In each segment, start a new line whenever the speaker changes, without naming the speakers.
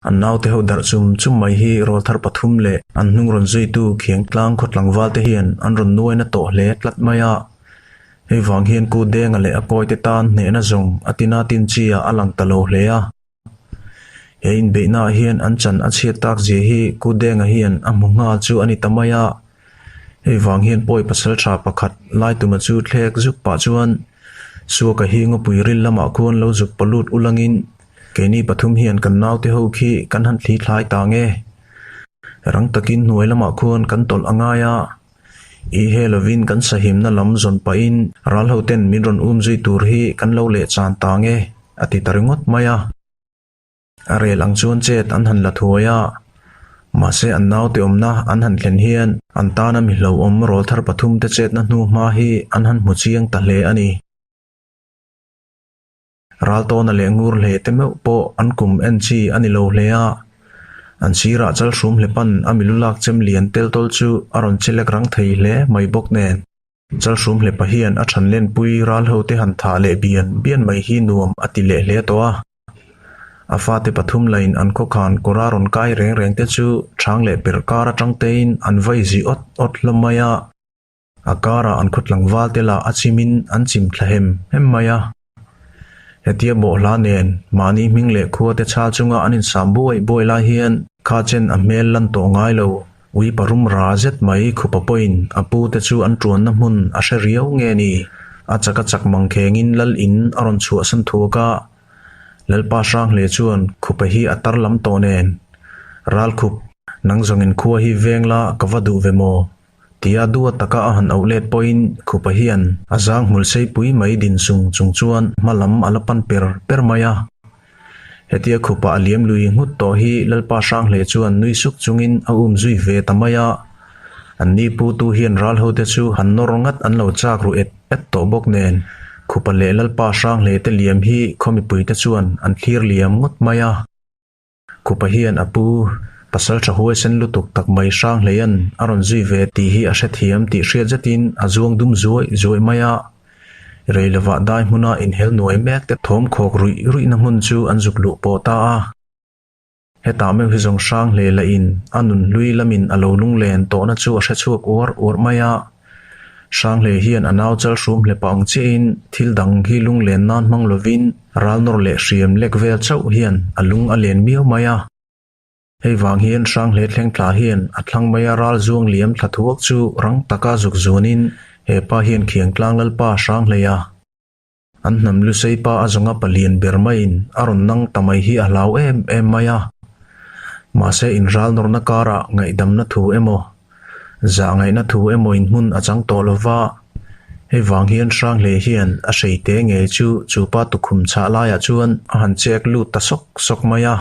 An naute ho darh chum chum mai hi rawlthar pathum leh an hnung rawn zuitu Khiangtlang khaw tlangval te hian an rawn nuaina tawh hle tlat mai a. Hei vang hian Ku Denga leh a kawite tan hnehna zawng a tina tin chi ah a lang ta lo hle a. He inbeihna ah hian an chan a chhiat tak zia hi Ku Denga hian a hmu nghal chu a ni ta mai a. Hei vang hian pawi pasal tha pakhat Laituma chu thlek zuk pah chuan Suaka hi ngawpui ril lamah khuan lo zuk palut ulangin Keini pathum hian kan naute ho khi kan han thli thlai ta nge? Rang takin hnuai lamah khuan kan tawlh a ngai a, i he lovin kan sahimna lam zawn pahin ral hoten min rawn um zui tur hi kan lo leh chan ta nge? a ti ta ringawt mai a. A rel ang chuan chet an han la thuai a, mahse an naute awmna an han thlen hian an tana mi hlauhawm rawlthar pathumte chetna hnu hma hi an han hmu chiang ta hle a ni. Raltawna leh ngur hle te meuh pawh an kum en chi a ni lo hle a, an sirah chal hrum hle pan a milu lak chem lian tel tawl chu a rawn che lek rang thei hle mai bawk nen. Chal hrum hle pahian a than lenpui ral ho te han thah leh bian bian mai hi nuam a ti leh hle tawh a. A fate pathum lain an khawkhan kawr a rawn kai reng reng te chu chhang leh per kar atang tein an vai zi awt awt hlawm mai a. A karah an khaw tlangval te lah a chimin an chim thla hem hem mai a. Hetia bawhhla nen mahni hming leh khua te chhal chunga an insam buai buai lai hian kha chen a hmel lan tawh ngai lo. Ui parum ra zet mai khupa pawhin a pu te chu an tuanna hmun a hre riau nge ni? A chak a chak mang khengin lal in a rawn chhuahsan thuak a. Lalpa Hrangle chuan khupa hi a tar lam tawh nen, Ralkhup, nang zawngin khua hi veng la ka va duh ve maw? Tia dua taka a han auh let pawhin Khupa hian a zang hmul seipui mai din sung chung chuan hma lam a la pan per per mai a. Hetia Khupa a liam lui nghut tawh hi Lalpa Hrangle chuan nui suk chungin a um zui ve ta mai a. An ni pu tu hian ral hote chu han nawr ngat an lo chak ru et et tawh bawk nen Khupa leh Lalpa Hrangle te liam hi khaw mipuite chuan an thlir liam ngawt mai a. Khupa hian a pu, pasal tha huaisen lutuk tak mai hrang hleian a rawn zui ve tih hi a hrethiam tih hriat zetin a zuang dum zuai zuai mai a. Rei lovah dai hmuna inhel nuai mek te thawm khawk ruih ruihna hmun chu an zuk luh pawh ta a. Hetah meuh hi zawng hrang hlei lahin a nun hlui lamin a lo lunglen tawhna chu a hrechhuak uar uar mai a. Hrangle hian a nau chal hrum hle pah ang chiahin thil dang hi lunglen nan hmang lovin ral nawr leh hriam lek vel chauh hian a lung a len miau mai a. Hei vang hian Hrangle thleng thla hian a thlang maia ral zuang liam thla thuak chu rang taka zuk zuanin he pa hian Khiangtlang Lalpa Hranghleia an hnam lusei pa a zawnga palian ber maiin a rawn nang ta mai hi a hlau em em mai a. Mahse inral nawrna karah ngaihdamna thu emaw Zah ngaihna thu emaw in hmun a chang tawh lo va, hei vang hian Hrangle hian a hrei te ngei chu chupa tukhum chhah laiah chuan a han chek lut ta sawk sawk mai a.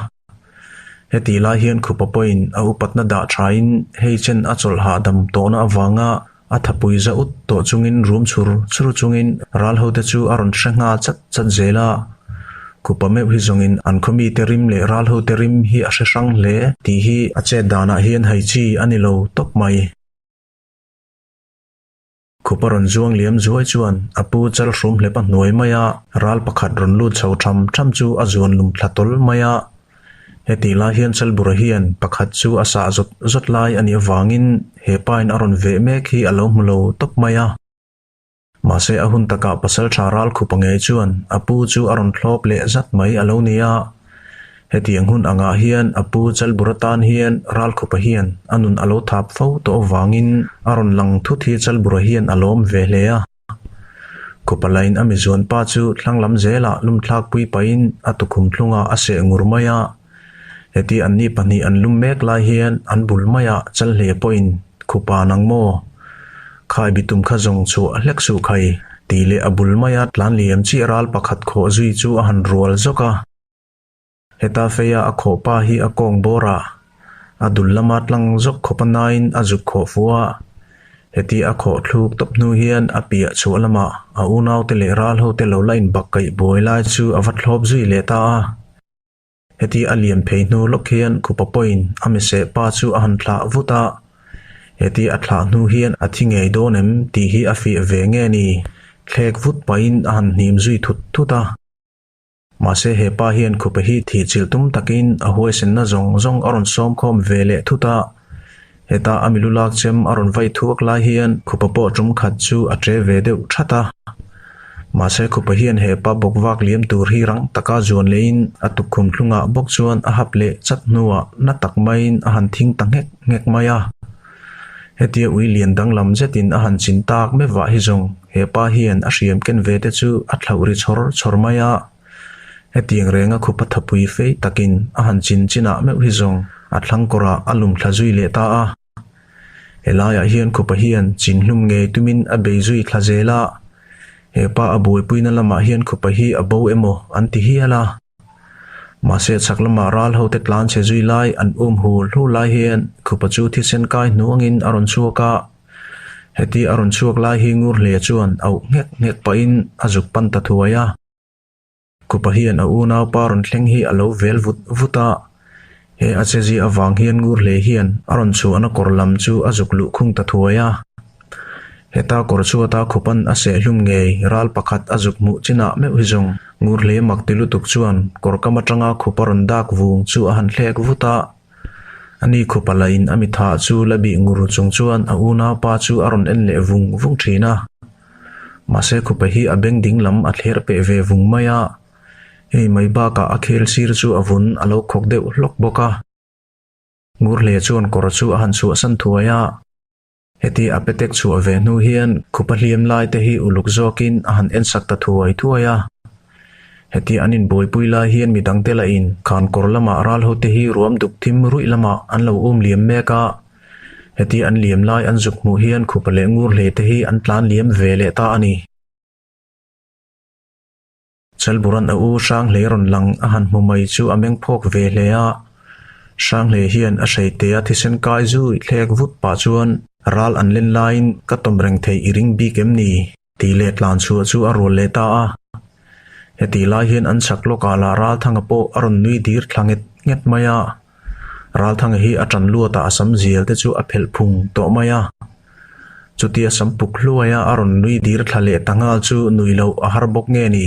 Heti lai hian khupa pawhin a upatna dah thain hei chen a chawlh hahdam tawhna avanga a thapui za ut tawh chungin rum chhur chhur chungin ral hote chu a rawn hre nghal chat chat zel a. Khupa meuh hi zawngin an khaw mite rim leh ral hote rim hi a hre hrang hle tih hi a chet danah hian hai chi a ni lo tawp mai. Khupa rawn zuang liam zuai chuan a pu chal hrum hlep a hnuai mai a, ral pakhat rawn lut chho tham tham chu a zuan lum thla tawl mai a. Hetih lai hian Chalbura hian pakhat chu a sah zawt zawt lai a nih avangin he pain a rawn veh mek hi a lo hmu lo tawp mai a. Mahse a hun takah pasal tha ral khupa ngei chuan a pu chu a rawn thlawp leh zat mai a lo ni a. Hetiang hun angah hian a pu Chalbur atan hian ral khupa hian a nun a lo thap fo tawh avangin a rawn lang thut hi Chalbura hian a lawm ve hle a. Khupa lain a mizuan pa chu thlang lam zelah lumthlak pui pahin a tukhum thlungah a seh ngur mai a. Heti anni pahnih an lum mek lai hian an bul maiah Chalhle pawhin Khupa nang maw? Khai bitum kha zawng chhuah hlek suh khai tih leh a bul maia tlan liam chiah ral pakhat khawh zui chu a han rual zawk a. Heta feia a khawh pa hi a kawng bawr a, a dul lama tlang zawk khawp a nain a zuk khawh fuh a. Heti a khawh thluk tawp hnu hian a piah chhuah lamah a unaute leh ral hote lo la inbak kaih buai lai chu a va thlawp zui leh ta a. Heti a lian phei hnu lawk hian khupa pawhin a miseh pa chu a han thlah vut a, heti a thlah hnu hian a thi ngei dawn em tih hi a fiah ve nge ni, thlek vut pahin a han hnim zui thut thut a. Mahse he pa hian khupa hi thihchilh tum takin a huaisenna zawng zawng a rawn sawm khawm ve leh thut a. Heta a milu lak chem a rawn vai thuak lai hian khupa pawh tum khat chu a ṭe ve deuh that a. Mahse khupa hian he pa bawk vak liam tur hi rang taka zuan lehin a tukkhum thlungah bawk chuan a hap leh chat hnuah na tak maiin a han thing ta nghek nghek mai a. Hetia ui lian danglam zetin a han chin tak mevah hi zawng he pa hian a hriam ken ve te chu a thlauh ri chhawr chhawr mai a. Hetiang renga khupa thapui fei takin a han chin chinah meuh hi zawng a thlang kawrah a lum thla zui leh ta a. Helaiah hian khupa hian chin hlum ngei tumin a bei zui thla zel a, he pa a buaipuina lamah hian khupa hi a bo emaw an ti hial a. Mahse chhak lamah ral hote tlan chhe zui lai an um hul hul lai hian khupa chu thisen kai hnuangin a rawn chhuak a. Heti a rawn chhuak lai hi ngur hle chuan auh nghek nghek pahin a zuk pan ta thuai a. Khupa hian a unaupa rawn thleng hi a lo vel vut vut a, he a chezia avang hian ngur hle hian a rawn chhuahna kawr lam chu a zuk luh khung ta thuai a. Heta kawr chhuata khupan a sehhlum ngei ral pakhat a zuk hmuh chinah meuh hi zawng ngur hle mak ti lutuk chuan kawr kam atanga khupa rawn dak vung chu a han hlek vut a. Ani khupa lahin a mitha chu la bih ngur chung chuan a unaupa chu a rawn en leh vung vung thin a. Mahse khupa hi a beng ding lam a thler peh ve vung mai a, hei mai bakah a khel sir chu a vun a lo khawk deuh hlawk bawk a. Ngurhle chuan kawr chu a han chhuahsan thuai a, heti a petek chhuah ve hnu hian khupa hliam lai te hi uluk zawkin a han ensak ta thuai thuai a. Heti an inbuaipui lai hian midangte lahin khan kawr lamah ral hote hi ruam duk thim ruih lamah an lo um liam mek a, Heti an liam lai an zuk hmuh hian khupa leh ngur hle te hi an tlan liam ve leh ta a ni. Chalburan a u Hranghleia rawn lang a han hmu mai chu a meng phawk ve hle a. Hranghleia hian a hreitea thisen kai zui thlek vut pah chuan ral an len laiin ka tawm reng thei i ring bik em ni? Tih leh tlan chhuah chu a rual leh ta a. Hetih lai hian an chhak lawkah lah Ralthanga pawh a rawn nui dir thla nget nget mai a. Ralthanga hi a tan luatah a sam zial te chu a phelh phung tawh mai a. Chutia sam puk hluaia a rawn nui dir thla leh ta nghal chu nui loh a har bawk nge ni?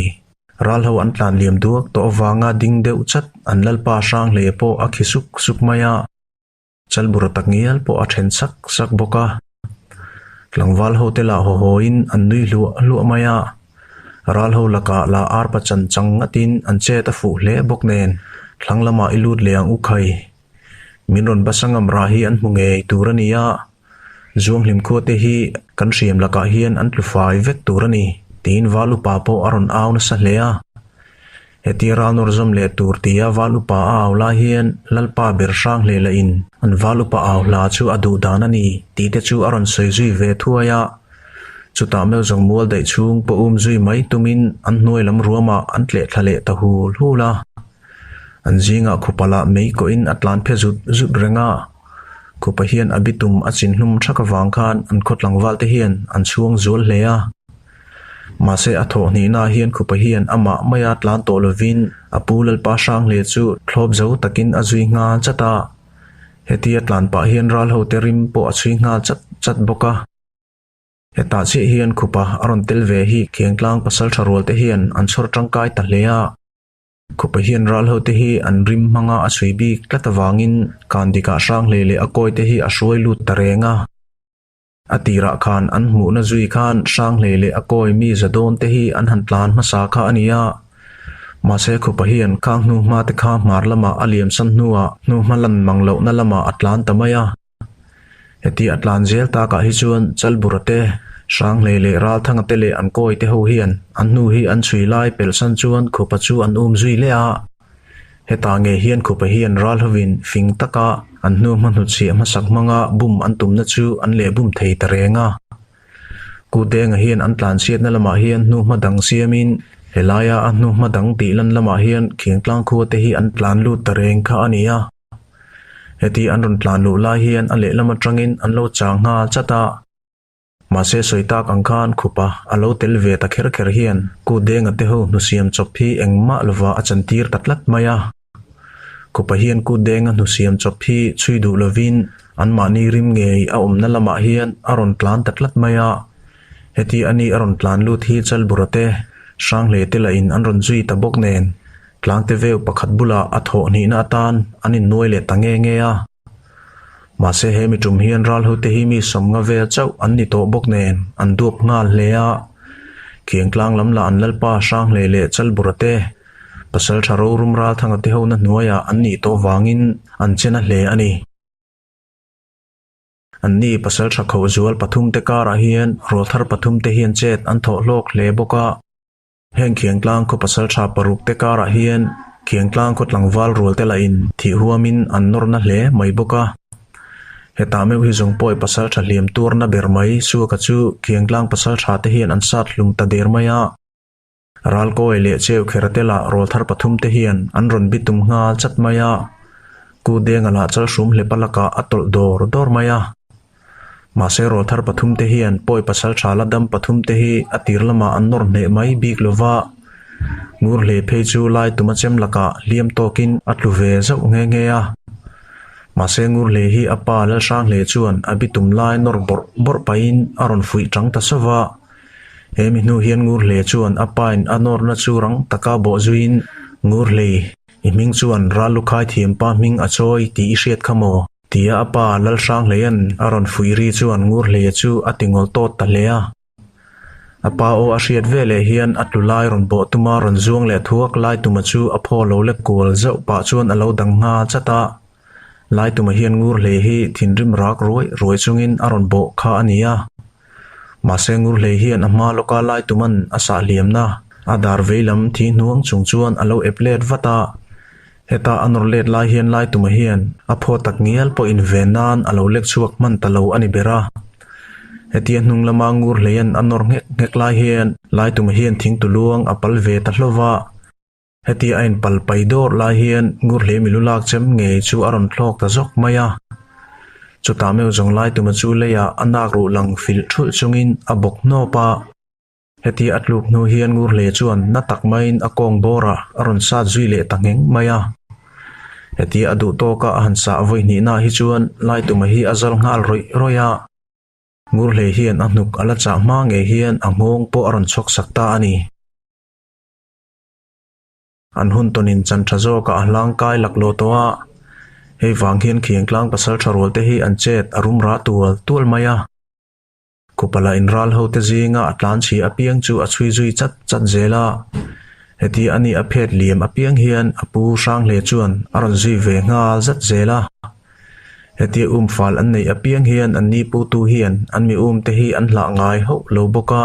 Ralho an tlan liam duak tawh avanga ding deuh chat an lalpa Hranghleia pawh a khi suk suk mai a. Chalbura tak ngial pawh a then sak sak bawk a. Tlangval ho te lah haw hawiin an nui hluah hluah mai a. Ral ho lakah lah arpa chan chang ngatin an chet a fuh hle bawk nen thlang lamah i lut leh ang u khai. Min rawn basa ngam rah hi an hmu ngei tur a ni a. Zuanghlim khua te hi kan hriam lakah hian an tlu fai vek tur a ni tiin val upa pawh a rawn au nasa hle a. Hetia ral nawr zawm leh tur tia val upa a au lai hian Lalpa ber hrang hle lah in an val upa au hla chu a duh dan a ni tih te chu a rawn sawi zui ve thuai a. Chutah meuh zawng mual daih chhung pawh um zui mai tumin an hnuai lam ruamah an tleh thla leh ta hul hul a. An zingah khupa lah mei kawhin a tlan phe zut zut reng a. Khupa hian a bitum a chin hlum thak avang khan an khaw tlangval te hian an chhuang zual hle a. Mahse a thawh hnihna hian khupa hian amah maia tlan tawh lovin a pu Lalpa Hranghleia chu thlawp zo takin a zui nghal chat a. Hetia tlan pah hian ral hote rim pawh a chhui nghal chat chat bawk a. Hetah chiah hian khupa a rawn tel ve hi Khengtlang pasaltha rual te hian an chhawr tangkai ta hle a. Khupa hian ral hote hi an rim hmanga a chhui bik tlat avangin Kandikah Hranghleia leh a kawi te hi a hruai lut ta reng a. A tirah khan an hmuhna zui khan Hranghleia leh a kawi mi za dawn te hi an han tlan hmasa kha a ni a. Mahse khupa hian khang hnuhma te kha hmar lamah a liam san hnuah hnuhma lan mang lohna lamah a tlan ta mai a. Heti a tlan zel takah hi chuan Chalbura te, Hranghleia leh Ralthanga te leh an kawi te ho hian an hnu hi an chhui lai pelhsan chuan khupa chu an um zui leh a. Hetah ngei hian khupa hian ral hovin fing taka an hnu hmahnutchhiah hmasak hmanga bum an tumna chu an leh bum thei ta reng a. Kudenga hian an tlanchhiatna lamah hian hnu hma dang siamin helaia a hnu hma dang tih lan lamah hian Khiangtlang khua te hi an tlan lut ta reng kha a ni a. Heti an rawn tlan luh lai hian a lehlam atangin an lo chang nghal chat a. Mahse sawi tak ang khan khupa a lo tel ve ta kher kher hian Kudenga te ho hnusiam chawp hi engmah lova a chantir ta tlat mai a. Khupa hian Kudenga hnusiam chawp hi chhui duh lovin anmahni rim ngei a awmna lamah hian a rawn tlan ta tlat mai a. Heti a ni a rawn tlan lut hi Chalbura te, Hranghleite lahin an rawn zui ta bawk nen. Tlangte veu pakhat bulah a thawh hnihna atan an innuai leh ta nge nge a. Mahse he mi tum hian ralhote hi mi sawmnga vel chauh an ni tawh bawk nen an duap nghal hle a. Khiangtlang lam lah an lalpa Hranghlei leh Chalbura te, Pasaltha rorum Ralthanga te hona hnuaiah an nih tawh vangin an che na hle a ni. Anni Pasaltha Khohzual pathumte karah hian rawlthar pathumte hian chet an thawh hlawk hle bawk a. Heng Khiangtlang khaw pasaltha paruk te karah hian Khiangtlang khaw tlangval rual te lahin thih huamin an nawr na hle mai bawk a. Hetah meuh hi zawng pawi pasaltha hliam tuarna ber mai Suaka chu Khiangtlang pasaltha te hian an sat hlum ta der mai a. Ralkawi leh Cheu Khera te lah rawlthar pathum te hian an rawn bitum nghal chat mai a. Ku Denga lah Chalhrum hlepa lakah a tawlh dawr dawr mai a. Mahse rawlthar pathumte hian pawi pasal tha la dam pathumte hi a tir lamah an nawr hneh mai bik lo va, ngur hle phei chu lai tuma chem lakah hliam tawkin a tlu ve zauh nghe nghe a. Mahse ngur hle hi a pa Lalhrang hle chuan a bitum lai nawr bawrh bawrh pahin a rawn fuih tang ta sauh va. He mi hnu hian ngur hle chuan a pain a nawrna chu rang taka bawh zuiin, Ngur hlei, i hming chuan ral lukhai thiampa hming a chawi tih i hriat kha maw? Tia a pa Lalhranghleia'n a rawn fuih ri chuan Ngurhleia chu a ti ngawl tawt ta hle a. A pa aw a hriat veleh hian a tlu lai rawn bawh tuma rawn zuang leh thuak Laituma chu a phaw lo lek kual zauh pah chuan a lo dang nghal chat a. Laituma hian Ngurhlei hi thinrim rak ruai ruai chungin a rawn bawh kha a ni a. Mahse Ngurhlei hian a hma lawka Laituma'n a sah hliamna a dar veilam thi hnuang chung chuan a lo ep let vat a. Heta a nawr let lai hian Laituma hian a phaw tak ngial pawh inven nan a lo lek chhuak hman ta lo a ni ber a. Hetia hnung lama ngur hleian a nawr nghek nghek lai hian Laituma hian thingtu luang a pal ve ta hlauh va. Hetia a inpal pai dawr lai hian ngur hlei milu lak chem ngei chu a rawn thlawk ta zawk mai a. Chutah meuh zawng Laituma chu leiah a nak ruh lang filh thulh chungin a bawk hnawp a. Heti a tluk hnu hian Ngurhle chuan na tak maiin a kawng bawrah a rawn sat zui leh ta ngheng mai a. Heti a duh tawka a han sah vawi hnihna hi chuan Laituma hi a zal nghal rawih rawih a. Ngurhle hian a hnuk a la chah hma ngei hian a nghawng pawh a rawn chhawk sak ta a ni. An hun tawnin chan tha zawkah a hlang kai laklawh tawh a. Hei vang hian Khiangtlang pasal tha rual te hi an chet a rum rah tual tual mai a. Khupala inral hote zinga a tlan chhi apiang chu a chhui zui chat chat zel a. Heti a nih a phet liam apiang hian a pu Hranghle chuan a rawn zui ve nghal zat zel a. Hetia um fal an neih apiang hian an ni putu hian an mi um te hi an hlah ngai hauh lo bawk a.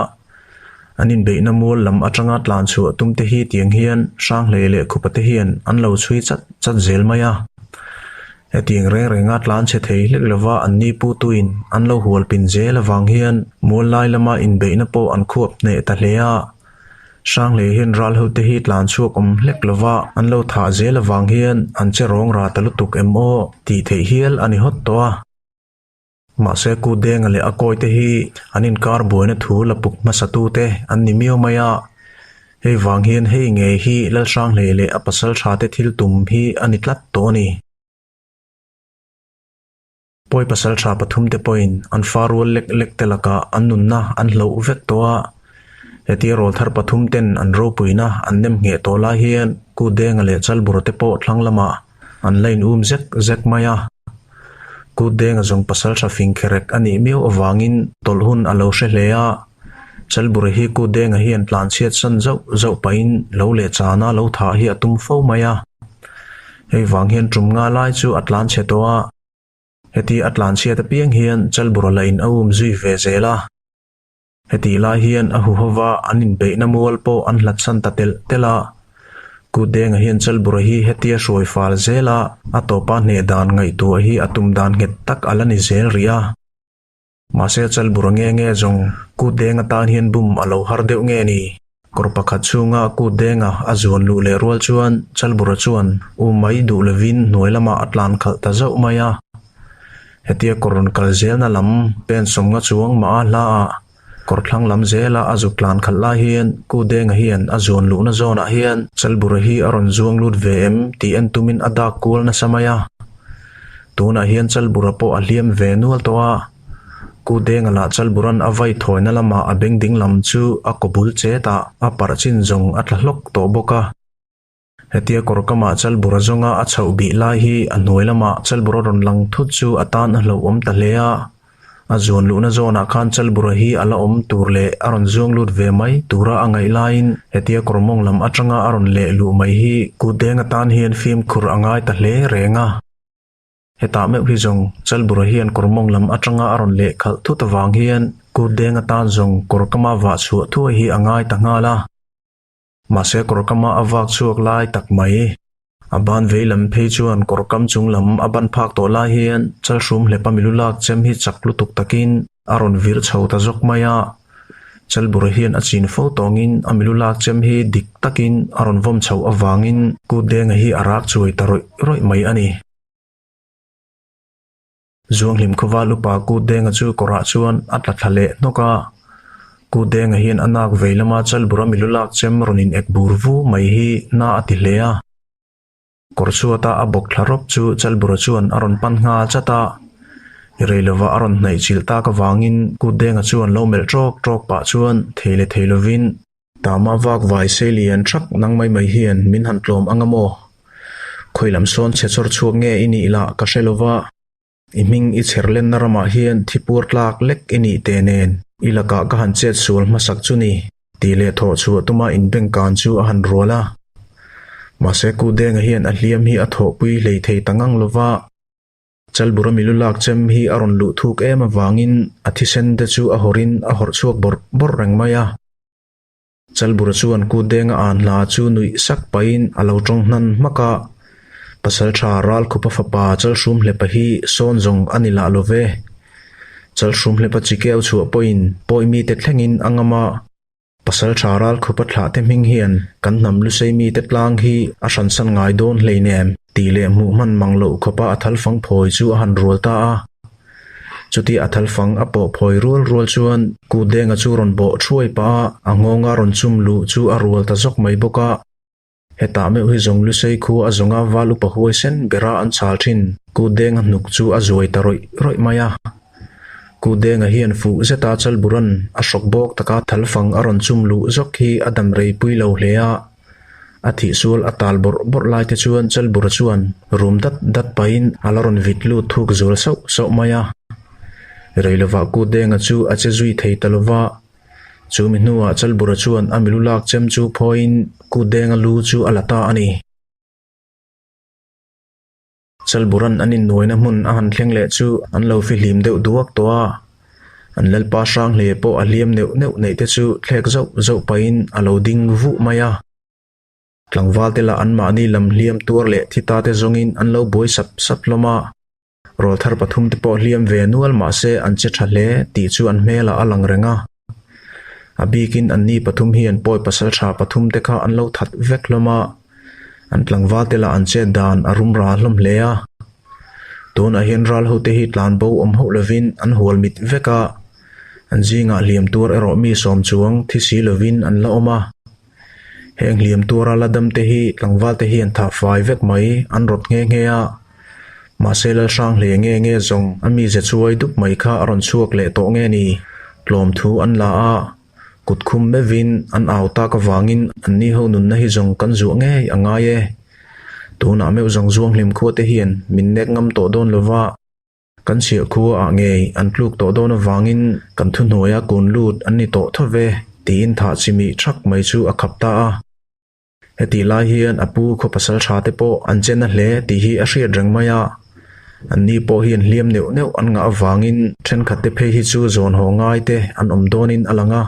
An inbeihna mual lam atanga tlan chhuah tum te hi tiang hian Hranghle leh Khupa te hian an lo chhui chat chat zel mai a. Hetiang reng renga tlan chhe thei hlek lova an ni putuin an lo hual pin zel avang hian mual lai lama inbeihna pawh an khuap hneh ta hle a. Hranghlei hian ral hote hi tlan chhuak awm hlek lova an lo thah zel avang hian an che rawng ra ta lutuk em aw tih theih hial a ni hawt tawh a. Mahse Ku Denga leh a kawi te hi an inkar buaina thu la puk hmasa tu te an ni miau mai a. Hei vang hian hei ngei hi Lalhranghlei leh a pasal tha te thil tum hi a ni tlat tawh a ni. Pawi pasal tha pathum te pawhin an fa rual lek lek te lakah an nunna an hloh vek tawh a. Hetia rawlthar pathum ten an ropuina an nem ngheh tawh lai hian Ku Denga leh Chalbura te pawh thlang lamah An la in um zek zek mai a. Kut Denga zawng pasal tha fing kherek a nih miau avangin tawlh hun a lo hre hle a. Chalburi hi Kut Denga hian tlan chhiat san zauh zauh pahin lo leh chana lo thah hi a tum fo mai a. Hei vang hian tum nga lai chu a tlan chhe tawh a. Heti a tlan chhiat apiang hian Chalbura la in a um zui ve zel a. Hetih lai hian a huhova an inbeihna mual pawh an hlatsan ta telh telh a. Kutdenga hian Chalbura hi hetia hruai fal zel a, a tawpa hneh dan ngaihtuah hi a tum dan nghet tak a la ni zel rih a. Mahse Chalbura nge nge zawng Kutdenga tan hian bum a lo har deuh nge ni? Kawr pakhat chhunga Kutdenga a zuan luh leh rual chuan Chalbura chuan u mai duh lovin hnuai lamah a tlan khalh ta zauh mai a. Hetia kawr rawn kal zelna lam pen sawmnga chuang mah a hla ah kawr thlang lam zela a zuk tlan khalh lai hian Ku Denga hian a zuan luhna zawnah hian Chalbura hi a rawn zuang lut ve em tih en tumin a dak kual nasa mai a. Tunah hian Chalbura pawh a hliam ve nual tawh a. Ku Denga lah Chalbura'n a vai thawina lamah a beng ding lam chu a kaw bul chet ah a parh chin zawng a tla hlawk tawh bawk a. Hetia kawr kamah Chalbura zawnga a chhoh bih lai hi a hnuai lamah Chalbura rawn lang thut chu a tan a hlauhawm ta hle a. A zuan luhna zawnah khan Chalbura hi a la awm tur leh a rawn zuang lut ve mai tura a ngaih laiin hetia kawr mawng lam atanga a rawn leh luh mai hi kutdeng atan hian fimkhur a ngai ta hle reng a. Hetah meuh hi zawng Chalbura hian kawr mawng lam atanga a rawn leh khalh thut avang hian kutdeng atan zawng kawr kama vah chhuah thuai hi a ngai ta nghal a. Mahse kawr kama a vak chhuak lai tak mai. A ban vei lam phei chuan kawr kam chung lam a ban phak tawh lai hian Chalhrum hlepa milu lak chem hi chak lutuk takin a rawn vir chho ta zawk mai a. Chalbura hian a chin fo tawngin a milu lak chem hi dik takin a rawn vawm chhoh avangin Kutdenga hi a rak chuai ta rawih rawih mai a ni. Zuanghlim khawva lupa Kutdenga chu kawrah chuan a tla thla leh hnawk a. Kutdenga hian a nak vei lama Chalbura milu lak chem rawn in ek bur vu mai hi na a ti hle a. Kawr chhuata a bawk thla rawp chu Chalbura chuan a rawn pan nghal chat a. Rei lova a rawn hnaih chilh tak avangin Kutdenga chuan lo melh ṭawk ṭawk pah chuan thei leh thei lovin, Tama vak vai sei lian thak nang mai mai hian min han tlawm anga maw? Khawi lam sawn chhe chawr chhuak nge i nih lah ka hre lova, i hming i chher lenna ramah hian thi puar tlak lek i nih teh nen i lakah ka han chet sual hmasak chu ni tih leh thawh chhuah tuma inbeng kan chu a han rual a. Mahse Kudenga hian a hliam hi a thawhpui hlei thei ta ngang lova. Chalbura milu lak chem hi a rawn luh thuk em avangin a thisen te chu a hawrin a hawrh chhuak bawrh bawrh reng mai a. Chalbura chuan kut denga an hla chu nuih sak pahin a lo tawng hnan hmak a, Pasaltha Ralkhupa fapa Chalhrumhlepa hi sawn zawng a ni lah lo ve. Chalhrumhlepa chi keu chhuah pawhin pawi mite thlengin a ngam a. Pasaltha Ralkhupa thlah te hming hian kan hnam lusei mite tlang hi a hransan ngai dawn hleinem tih leh hmuh hman mang loh khawpa a thalfang phawi chu a han rual ta a. Chuti a thalfang a pawh phawi rual rual chuan Kutdenga chu rawn bawh thuai pah a, a nghawnga rawn chum luh chu a rual ta zawk mai bawk a. Hetah meuh hi zawng Lusei khu a zawnga val upa huai sen bera an chhal thin. Kutdenga hnuk chu a zuai ta rawih rawih mai a. Kutdenga hian fuh zeta Chalburan a hrawk bawk taka thalfang a rawn chum luh zawk hi a dam rei pui lo hle a. A thihsual a tal bawrh bawrh lai te chuan Chalbura chuan rum dat dat pahin a la rawn vit lut thuk zual sauh sauh mai a. Rei lovah Kutdenga chu a che zui thei ta lova. Chu mi hnuah Chalbura chuan a milu lak chem chu phawiin Kutdenga lu chu a la ta a ni. Chalburan an innuaina hmun a han thleng leh chu an lo fihlim deuh duak tawh a. An lalpa hrang hle pawh a hliam neuh neuh neih te chu thlek zauh zauh pahin a lo ding vuh mai a. Tlangval te lah anmahni lam hliam tuar leh thi ta te zawngin an lo buai sap sap hlawm a. Rawlthar pathum te pawh hliam ve nual mahse an che tha hle tih chu an hmelah a lang reng a. A bikin anni pathum hian pawi pasal tha pathum te kha an lo that vek hlawm a, an tlangval te lah an chet dan a rum ra hlawm hle a. Tunah hian ral hote hi tlan bo awm hauh lovin an hual mit vek a, an zingah hliam tuar erawh mi sawm chuang thi si lovin an la awm a. Heng hliam tuara la dam te hi tlangval te hian thah fai vek mai an rawt nghe nghe a. Mahse Lalhrang hle nge nge zawng a mize chuai dup mai kha a rawn chhuak leh tawh nge ni? Tlawm thu an la a, kut khum meuhin an au tak avangin anni ho nunna hi zawng kan zuah ngei a ngai e. Tunah meuh zawng Zuanghlim khua te hian min nek ngam tawh dawn lova, kan chhiah khua ah ngei an tluk tawh dawn avangin kan thuhnuaia kun lut an ni tawh tho ve tiin thah chimih thak mai chu a khap ta a. Hetih lai hian a pu khaw pasal tha te pawh an che na hle tih hi a hriat reng mai a, anni pawh hian hliam neuh neuh an ngah avangin thenkhat te phei hi chu zawn haw ngai te an awm dawnin a lang a.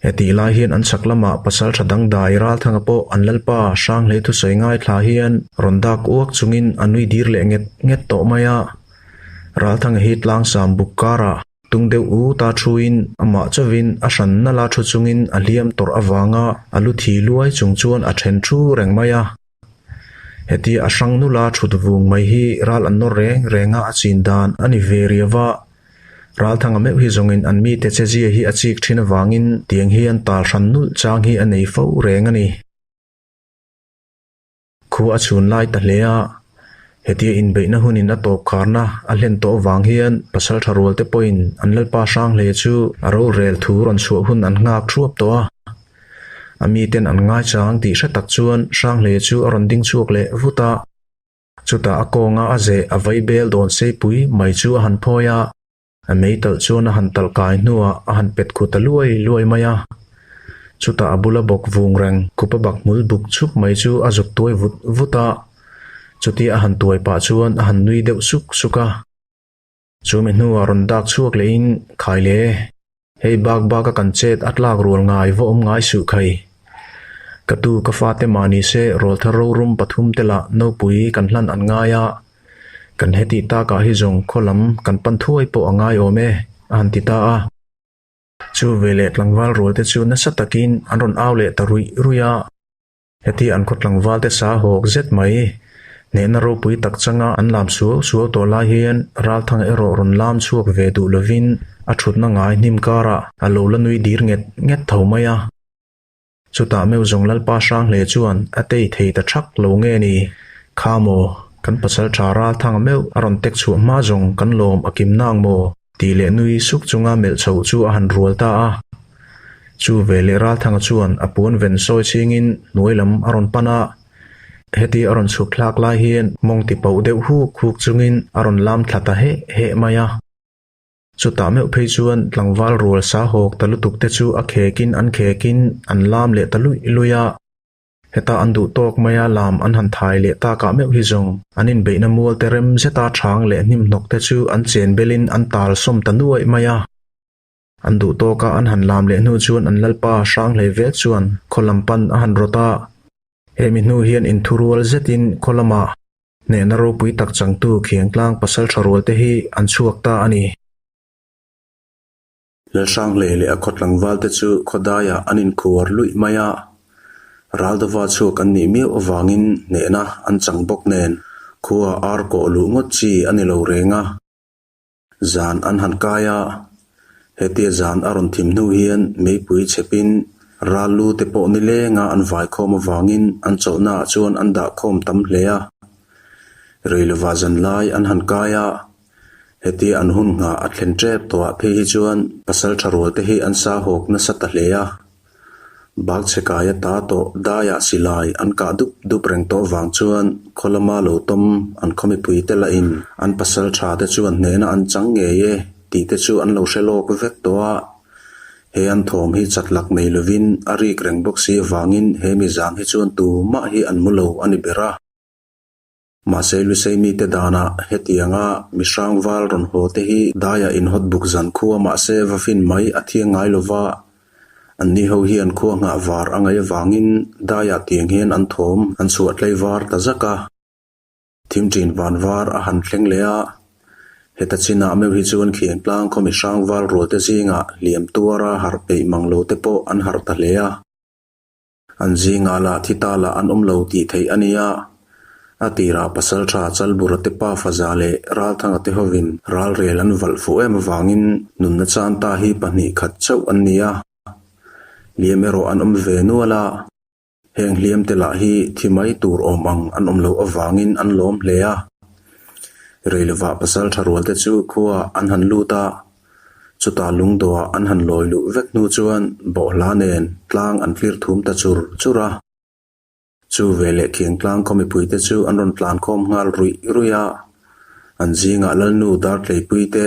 Hetih lai hian an chhak lamah pasal tha dangdai Ralthanga pawh an lalpa Hranghlei thusawi ngaithla hian rawn dak uak chungin a nui dir leh nget nget tawh mai a. Ralthanga hi tlangsam buk karah Tung deuh u ta thuin amah chauvin a hran nala thu chungin a hliam tawrh avanga a lu thi luai chung chuan a then thu reng mai a. Hetia a hrang nula thut vung mai hi ral an nawr reng reng a a chin dan a ni ve riau a. Ralthanga meuh hi zawngin an mite che zia hi a chik thin avangin tiang hian tal hran nulh chang hi a nei fo reng a ni. Khua a chhun lai ta hle a, hetia inbeihna hunin a tawp kharna a hlen tawh avang hian pasal tha rual te pawhin an lalpa hrang hle chu a rorel thu rawn chhuah hun an nghak thuap tawh a. A miten an ngaichang tih hre tak chuan Hranghleia chu a rawn ding chhuak leh vut a. Chutah a kawnga a zeh a vai bel dawn seipui mai chu a han phawi a. A mei talh chuan a han talh kai hnuah a han pet khu ta luai luai mai a. Chutah a bula bawk vung reng khupa bak hmul buk chhup mai chu a zuk tuai vut vut a. Chutia a han tuai pah chuan a han nui deuh suk suk a. Chu mi hnuah rawn dak chhuak lehin khai le. Hei bak baka kan chet a tlak rual ngai va awm ngai suh khai. Ka tu ka fate mah ni se rawlthar rorum pathum te lah nopui kan hlan an ngai a, kan hetih takah hi zawng khaw lam kan pan thuai pawh a ngai awm e, a han ti ta a. Chu veleh tlangval rual te chu nasa takin an rawn au leh ta ruih ruih a. Heti an khaw tlangvalte sa hawk zet mai. Hnehna ropui tak changa an lam suau suau tawh lai hian Ralthanga erawh rawn lam chhuak ve duh lovin a thutna ngai hnim karah a lo la nui dir nget nget tho mai a. Chutah meuh zawng Lalpa Hranghleia chuan a tei thei ta thak lo nge ni? Kha maw, kan pasal tha Ralthanga meuh a rawn tek chhuah hma zawng kan lawm a kim nang maw? Tih leh nui suk chunga melh chhoh chu a han rual ta a. Chu veleh Ralthanga chuan a puan ven sawi chhingin hnuai lam a rawn pan a. Heti a rawn chhuk thlak lai hian mawng ti pauh deuh huk huk chungin a rawn lam thla ta heh heh mai a. Chutah meuh phei chuan tlangval rual sa hawk ta lutuk te chu a khekin an khekin an lam leh ta luih luih a. Heta an duh tawk maia lam an han thai leh takah meuh hi zawng an inbeihna mual te rem zeta chhang leh hnimhnawk te chu an chen belin an tal sawm ta nuaih mai a. An duh tawka an han lam leh hnu chuan an lalpa hrang hlei vek chuan khaw lam pan a han rawt a. Hemi hnu hian inthurual zetin khaw lamah hnehna ropui tak changtu Khiangtlang pasaltha rual te hi an chhuak ta a ni. Lalhranghlei leh a khaw tlangval te chu khawdaiah an inkhuar luih mai a, Raldova chhuak an nih miau avangin hnehna an chang bawk nen khua ar kawh luh ngawt chi a ni lo reng a. Zan an han kai a, hetia zan a rawn thim hnu hian meipui chhepin ral lu te pawh nilenga an vaikhawm avangin an chawlhnaah chuan an dahkhawm tam hle a. Reilova zanlai an han kai a, Hetia an hun nghah a thlen tep tawhah phei hi chuan pasal tha rual te hi an sa hawk nasa ta hle a. Bak chhe kai ata tawh daiah silai an kah dup dup reng tawh vang chuan khaw lama lo tawm an khaw mipui te lahin an pasal tha te chuan hnehna an chang ngei e tih te chu an lo hre lawk vek tawh a. He an thawm hi chat lak nei lovin a rik reng bawk si avangin he mi zan hi chuan tumah hi an mu lo a ni ber a. Mahse Lusei mite danah hetianga mi hrangval rawn haw te hi daiah inhawt buk zan khua mahse va fin mai a thiang ngai lova, anni ho hian khua nghah var a ngaih avangin daiah tiang hian an thawm an chhuah tlei var ta zak a. Thim ṭin van var a han thleng leh a, heta chinah meuh hi chuan Khiangtlang khaw mi hrangval rualte zingah hliam tuara harh peih mang lo te pawh an harh ta hle a. An zingah lah thi ta lah an awm lo tih theih a nia. A tirah Pasalṭha Chalbura te pa Faza leh Ralthanga te hovin ralrel an valh fuh em avangin nunna chan ta hi pahnih khat chauh an ni a. Hliam erawh an awm ve nual a. Heng hliam te lah hi thi mai tur awm ang an awm loh avangin an lawm hle a. Reilovah Pasalṭha rualte chu khuaah an han lut a. Chutah lungdawhah an han lawi luh vek hnu chuan bawhhla nen tlang an tlir thum ta chur chur a. Chu veleh Khiangtlang khaw mipuite chu an rawn tlan khawm nghal ruih ruih a, an zingah Lalnu Dartleipui te,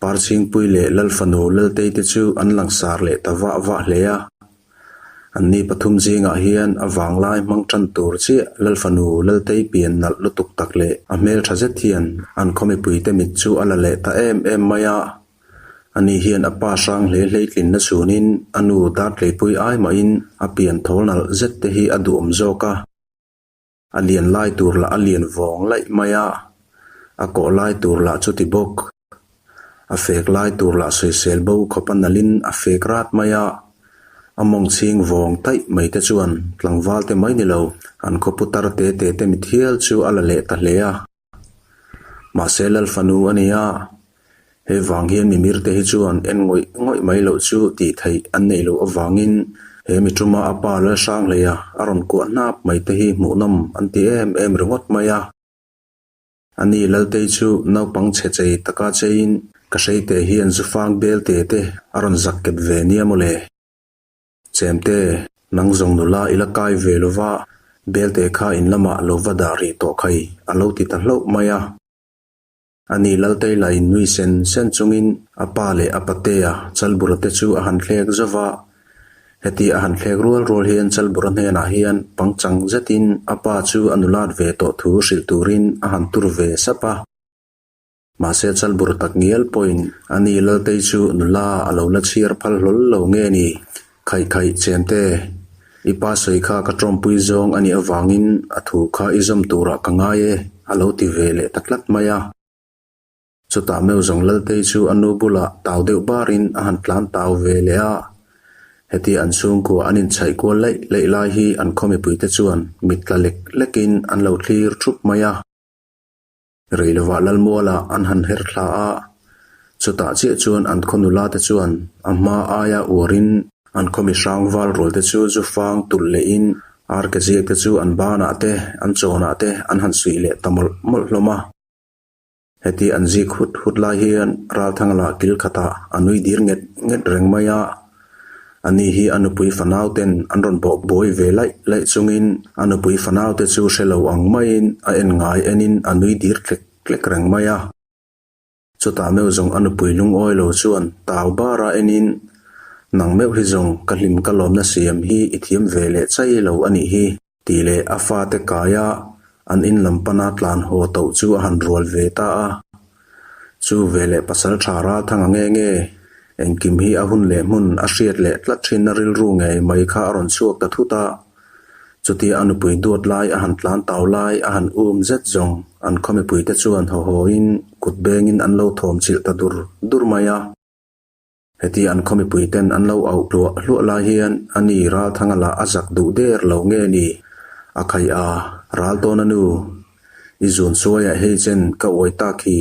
Parchhingpui leh Lalfanu Laltei te chu an langsar leh ta vah vah hle a. Anni pathum zingah hian a vanglai hmang tan tur chiah Lalfanu Laltei pian nalh lutuk tak leh a hmeltha zet hian an khaw mipuite mit chu a la leh ta em em mai a. Ani hian a pa hrang hle hleitlinna chhunin a nu Dartleipui ai mahin a pian thawl nalh zet te hi a duhawm zawk a. A lian lai tur lah a lian vawng laih mai a, a kawh lai tur lah chuti bawk. A fek lai tur lah sawisel bo khawp a nalhin a fek rat mai a, a mawng chhing vawng taih mai te chuan tlangval te mai ni lo, an khaw putar te te te mithial chu a la leh ta hle a. Mahse Lalfanu a ni a, hei vang hian mimir te hi chuan en ngawih ngawih mai loh chu tih theih an neih loh avangin he mi tuma a pa Lalhranghleia a rawn kuah hnap mai te hi hmuhnawm an ti em em ringawt mai a. Ani Laltei chu naupang chhe chei taka cheiin ka hreite hian zufang bel te te a rawn zak kep ve nia mawle. Chemte. Nang zawng nula i la kai ve lo va, belte kha in lamah lo va dah rih tawh khai, a lo ti ta hlauh mai a. Ani Laltei lah in nui sen sen chungin a pa leh a patea Chalbura te chu a han thlek zo va. Heti a han thlek rual rual hian Chalbura hnenah hian pangchang zetin a pa chu a nulat ve tawh thu hrilh turin a han tur ve sap a. Mahse Chalbura tak ngial pawhin ani Laltei chu nula a lo la chhiar phal hlawl lo nge ni? Khaih khaih chemte, i pa sawi kha ka tawmpui zawng a nih avangin a thu kha i zawm turah ka ngai e, a lo ti ve leh ta tlat mai a. Chutah meuh zawng Laltei chu a nu bulah tau deuh barin a han tlan tau ve leh a. Heti an chhungkua an inchhaih kual laih laih lai hi an khaw mipuite chuan mit tla lek lekin an lo thlir thup mai a. Rei lovah Lalmuala an han her thla a, chutah chiah chuan an khaw nula te chuan a hma aia uarin an khaw mi hrang val rual te chu zu fang tulh lehin ar ke ziak te chu an banah te an chawnah te an han suih leh ta mawlh mawlh hlawm a. Heti an zik hut hut lai hian Ralthanga lah kil khatah a nui dir nget nget reng mai a. Ani hi a nupui fanau ten an rawn bawh buai ve laih laih chungin a nupui fanau te chu hre lo ang maiin a en ngai enin a nui dir tlek tlek reng mai a. Chutah meuh zawng a nupui lungawi lo chuan tau bara enin, Nang meuh hi zawng ka hlim ka lawmna siam hi i thiam ve leh chai lo a nih hi, tih leh a fate kaia an in lam pana tlan haw toh chu a han rual ve ta a. Chu veleh pasal tha ral thang a nge nge, engkim hi a hun leh hmun a hriat leh tlat thinna rilru ngei mai kha a rawn chhuak ta thut a. Chutia a nupui duat lai a han tlan tau lai a han um zet zawng an khaw mipuite chuan haw hawin kut bengin an lo thawm chilh ta dur dur mai a. Heti an khaw mipui ten an lo auh hluah hluah lai hian a ni Ralthanga lah a zak duh der lo nge ni? A khaih a, ral tawn a nu. I zun suaiah hei chen ka uai tak hi.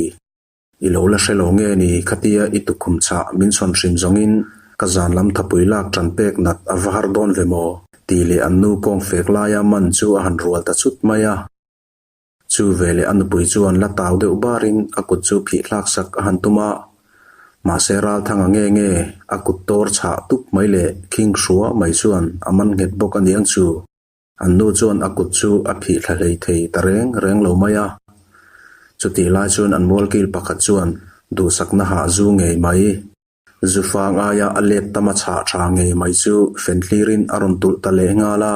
I lo la hre lo nge ni khatia i tukhum chhah min chhawn hrim zawngin ka zan lam thapui lak ṭan pek nat a va har dawn ve maw? Tih leh an nu kawng fek laia man chu a han rual ta chut mai a. Chu veleh a nupui chuan la tau deuh barin a kut chu phih thlak sak a han tum a, mahse Ralthanga nge nge a kut tawr chhah tup mai leh khing hrua mai chuan a man nghet bawk a niang chu. An nu chuan a kut chu a phih thla hlei thei ta reng reng lo mai a. Chutih lai chuan an mualkil pakhat chuan duhsakna hah zu ngei mai. Zufang aia a let tam a chhah tha ngei mai chu fenthlirin a rawn tulh ta leh nghal a.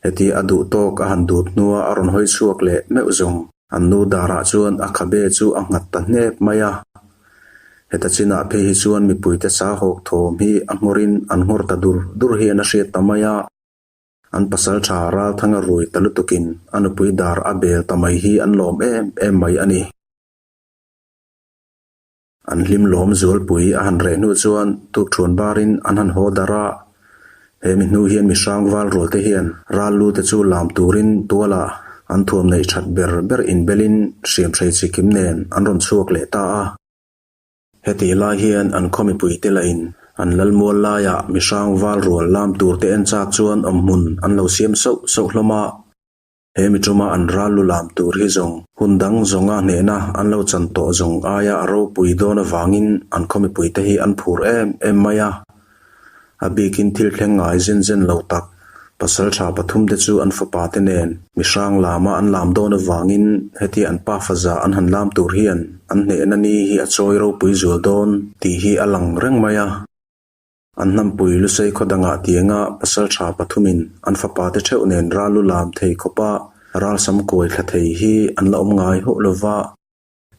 Heti a duh tawk a han dut hnua a rawn hawi chhuak leh meuh zawng. An nu darah chuan a khabe chu a nghat ta hnep mai a. Heta chinah phei hi chuan mipuite sa hawk thawm hi a nghawrin an nghawr ta dur dur hian a hriat ta mai a. An pasal tha Ralthanga rui ta lutukin a nupui dar a bel ta mai hi an lawm em em mai a ni. An hlim lawm zualpui a han reh hnu chuan tukthuan barin an han haw darh a, he mi hnu hian mi hrang val rual te hian ral lu te chu lam turin tualah an thuam neih that ber ber inbelin hriamhrei chi kim nen an rawn chhuak leh ta a. Hetih lai hian an khaw mipui te lahin an lalmual laiah mi hrang val rual lam tur te en chak chuan awmhmun an lo siam sauh sauh hlawm a. He mi tuma an ral lu lam tur hi zawng hun dang zawnga hnehna an lo chan tawh zawng aia a ropui dawn avangin an khaw mipuite hi an phur em em mai a. A bikin thil thleng ngai zen zen lo tak pasal tha pathumte chu an fapa te nen mi hrang lama an lam dawn avangin hetia an pa faza an han lam tur hian an hnehna ni hi a chawi ropui zual dawn tih hi a lang reng mai a. An hnampui Lusei khaw dangah tianga pasal tha pathumin an fapa te theuh nen ral lu lam thei khawpa ralsam kuai thla thei hi an la awm ngai hauh lo va.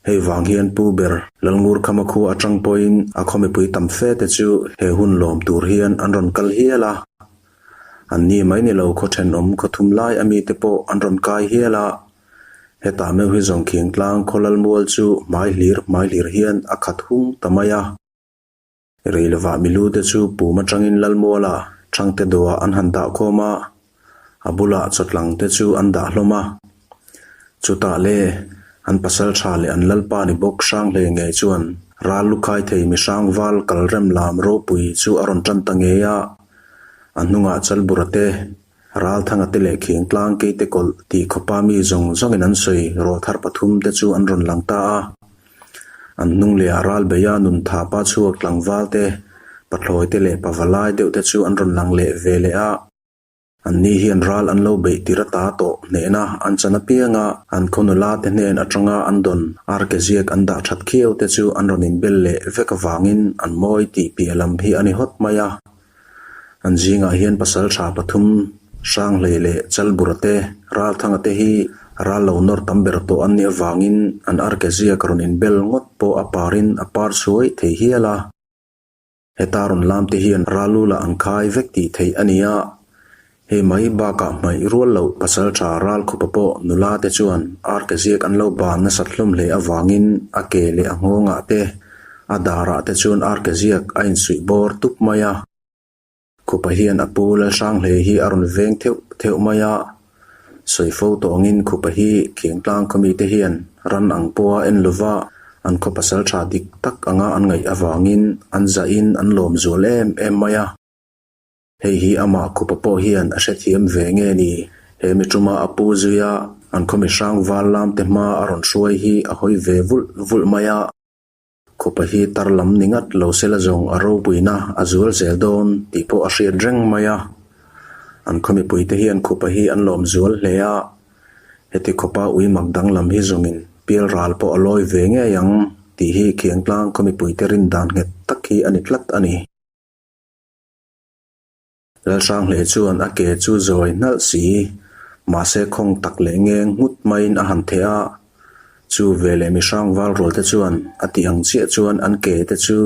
Hei vang hian Pu ber Lalngurkhama khua atang pawhin a khaw mipui tam fe te chu he hun lawm tur hian an rawn kal hial a. An ni mai ni lo khaw thenawm khaw thum lai a mite pawh an rawn kai hial a. Hetah meuh hi zawng Khingtlang khaw Lalmual chu hmai hlir hmai hlir hian a khat hung ta mai a. Rei lovah milu te chu pum atangin Lalmuala Thangte dawhah an han dah khawm a, a bulah chawtlang te chu an dah hlawm a. Chutah le, an pasal tha leh an lalpa ni bawk hrang hle ngei chuan ral lu khai thei mi hrang val kal rem lam ropui chu a rawn tan ta ngei a, a hnungah Chalbura te, Ralthanga te leh Khingtlang keite kawlh tih khawpa mi zawng zawngin an sawi rawlthar pathum te chu an rawn lang ta a. An hnung lehah Ralbeia nun thapa chhuak tlangval te, pathlawi te leh pavalai deuh te chu an rawn lang leh ve leh a. Anni hian ral an lo beih tir ata tawh hnehna an chan apianga an khaw nula te hnen atanga an dawn arkeziak an dah that khiau te chu an rawn inbel leh vek avangin an mawi tih piah lam hi a ni hawt mai a. An zingah hian pasal tha pathum, Hranghlei leh Chalbura te, Ralthanga te hi ral lo nawr tam ber tawh an nih avangin an arkeziak rawn inbel ngawt pawh a parin a par chhuai thei hial a. Heta rawn lam te hian Ralula an khai vek tih theih a ni a, hei mai bakah hmaih rual loh pasal tha ral khupa pawh nula te chuan arkeziak an lo ban nasat hlawm hle avangin a ke leh a nghawngah te, a darah te chuan arkeziak a insuih bawr tup mai a. Khupa hian a pu Lalhranghlei hi a rawn veng theuh theuh mai a, sawi fo tawh angin Khupa hi Khiangtlang khaw mite hian ran ang pawha en lova an khaw pasal tha dik tak anga an ngaih avangin an zahin an lawm zual em em mai a. Hei hi amah Khupa pawh hian a hrethiam ve nge ni? He mi tuma a pu zuia an khaw mi hrang val lam te hma a rawn hruai hi a hawi ve vulh vulh mai a. Khupa hi tar lam ni ngat lo sela zawng a ropuina a zual zel dawn tih pawh a hriat reng mai a. An khaw mipuite hian khupa hi an lawm zual hle a, heti khawpa ui mak danglam hi zawngin pial ral pawh a lawi ve ngei ang tih hi Khiangtlang khaw mipuite rin dan nghet tak hi a ni tlat a ni. Lalhranghlei chuan a ke chu zawi hnalh si, mahse khawng tak leh ngeng nghut maiin a han theh a. Chu veleh mihrang val rual te chuan a tih ang chiah chuan an ke te chu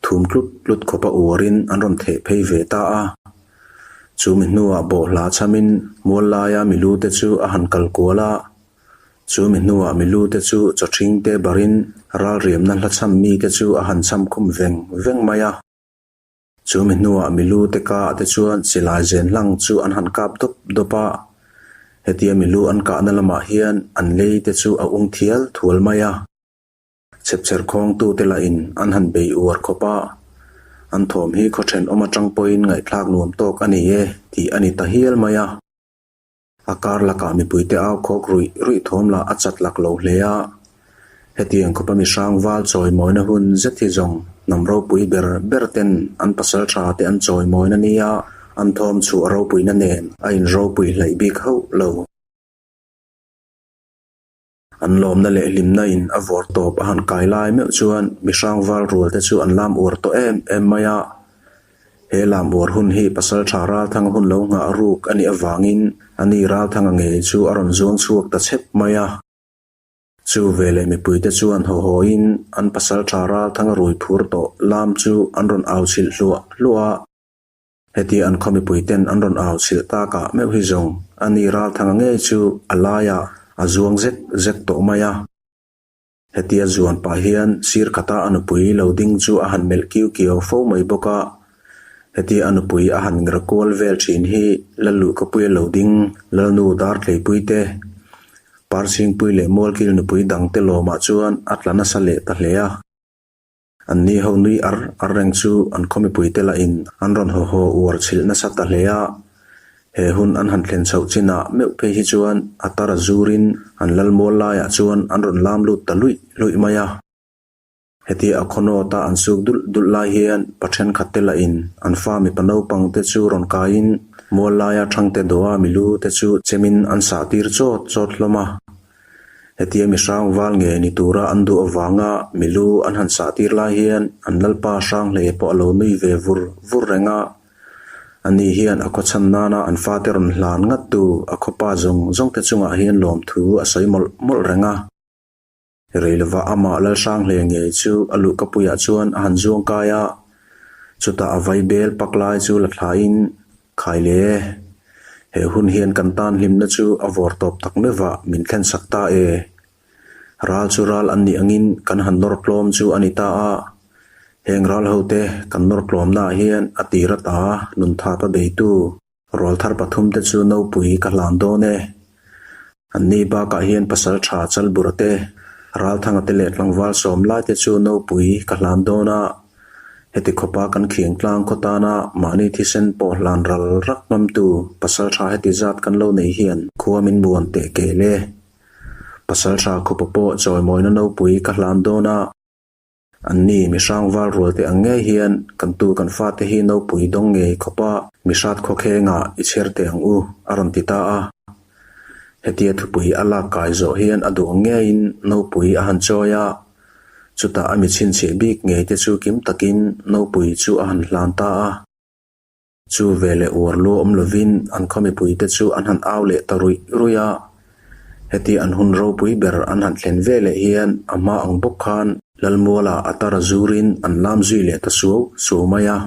thum tlut tlut khawpa uarin an rawn theh phei ve ta a. Chu mi hnuah bawhhla chhamin mual laia milu te chu a han kal kual a. Chu mi hnuah milu te chu chawthing te barin ralriamna hla chham mi te chu a han chham khum veng veng mai a. Chu mi hnuah milu te ka te chuan silai zen hlang chu an han kap dawp dawp a, hetia milu an kahna lamah hian an lei te chu a ung thial thual mai a. Chhepchher khawngtu te lahin an han bei uar khawp a, an thawm hi khaw thenawm atang pawhin ngaihthlak nuam tawk a ni e tih a ni ta hial mai a. A kar lakah mipuite au khawk ruih ruih thawm lah a chat lak lo hle a. Hetiang khawpa mi hrang val chawimawina hun zet hi zawng hnam ropui ber ber ten an pasal tha te an chawimawina nia an thawm chhuah ropuina nen a inropui hleih bik hauh lo. An lawmna leh hlimna in a vawr tawp a han kai lai meuh chuan mi hrang val rual te chu an lam uar tawh em em mai a. He lam uar hun hi pasal tha Ralthanga hun lo nghah ruk a nih avangin a ni Ralthanga ngei chu a rawn zuang chhuak ta chep mai a. Chu veleh mipui te chuan haw haw in an pasal tha Ralthanga rui phur tawh lam chu an rawn au chhilh hluah hluah a. Heti an khaw mipuiten an rawn au chhilh takah meuh hi zawng a ni Ralthanga ngei chu a laiah a zuang zek zek tawh mai a. Hetia zuan pah hian sir khata a nupui lo ding chu a han melh kiu kiau fo mai bawk a. Hetia a nupui a han ngira kual vel thin hi Lalluhkapuia lo ding Lalnu Dartleipui te, Parchhingpui leh Mualkil nupui dangte lawmah chuan a tla nasa leh ta hle a. An ni ho nui ar ar reng chu an khaw mipuite lahin an rawn haw haw uar chhilh nasa ta hle a. He hun an han thlen chhoh chinah meuh phei hi chuan a tar a zurin an lal mual laiah chuan an rawn lam lut ta luih luih mai a. Hetia a khaw nawta an suk dulh dulh lai hian pa thenkhatte lahin an fa mipa naupang te chu rawn kaiin mual laia thangte dawha milu te chu chemin an sah tir chawt chawt hlawm a. Hetia mi hrang val nge ni tura an duh avanga milu an han sah tir lai hian an lalpa hrang hle pawh a lo nui ve vur vur reng a. Ani hian a khawchhan nana an fate rawn hlan ngat tu a khawpa zawng zawng te chungah hian lawmthu a sawi mawlh mawlh reng a. Rei lova amah lal hrang hle ngei chu a luhkapuiah chuan a han zuang kai a, chutah a vai bel pak lai chu la thlaiin Khai le, he hun hian kan tan hlimna chu a vawr tawp tak meuh ah min thlen sak ta e. Ral chu ral an nih angin kan han nawr tlawm chu a ni ta a, heng ral ho te kan nawr tlawmna ah hian a tir ata nun thap a beitu rual thar pathum te chu nopui ka hlan dawn e. Anni bakah hian pasal tha Chalbura te, Ralthanga te leh tlangval sawm lai te chu nopui ka hlan dawn a. Heti khawpa kan khiang tlang khaw tana mahni thisen pawh hlan ral rak ngamtu pasal tha heti zat kan lo nei hian khua min muan teh kel e. Pasal tha khupa pawh chawimawina nopui ka hlan dawn a. Anni mi hrangval rualte ang ngei hian kan tu kan fate hi nopui dawng ngei khawpa mi hrat khawkhengah i chher teh ang u, a rawn ti ta a. Hetia thupui a lak kai zawh hian a duh ang ngeiin nopui a han chawi a, chutah a mi chhinchhiah bik ngei te chu kim takin nopui chu a han hlan ta a. Chu veleh uar lu awm lovin an khaw mipuite chu an han au leh ta ruih ruih a. Heti an hun ropui ber an han thlen veleh hian a hma ang bawk khan Lalmuala a tar zurin an lam zui leh ta suau suau mai a.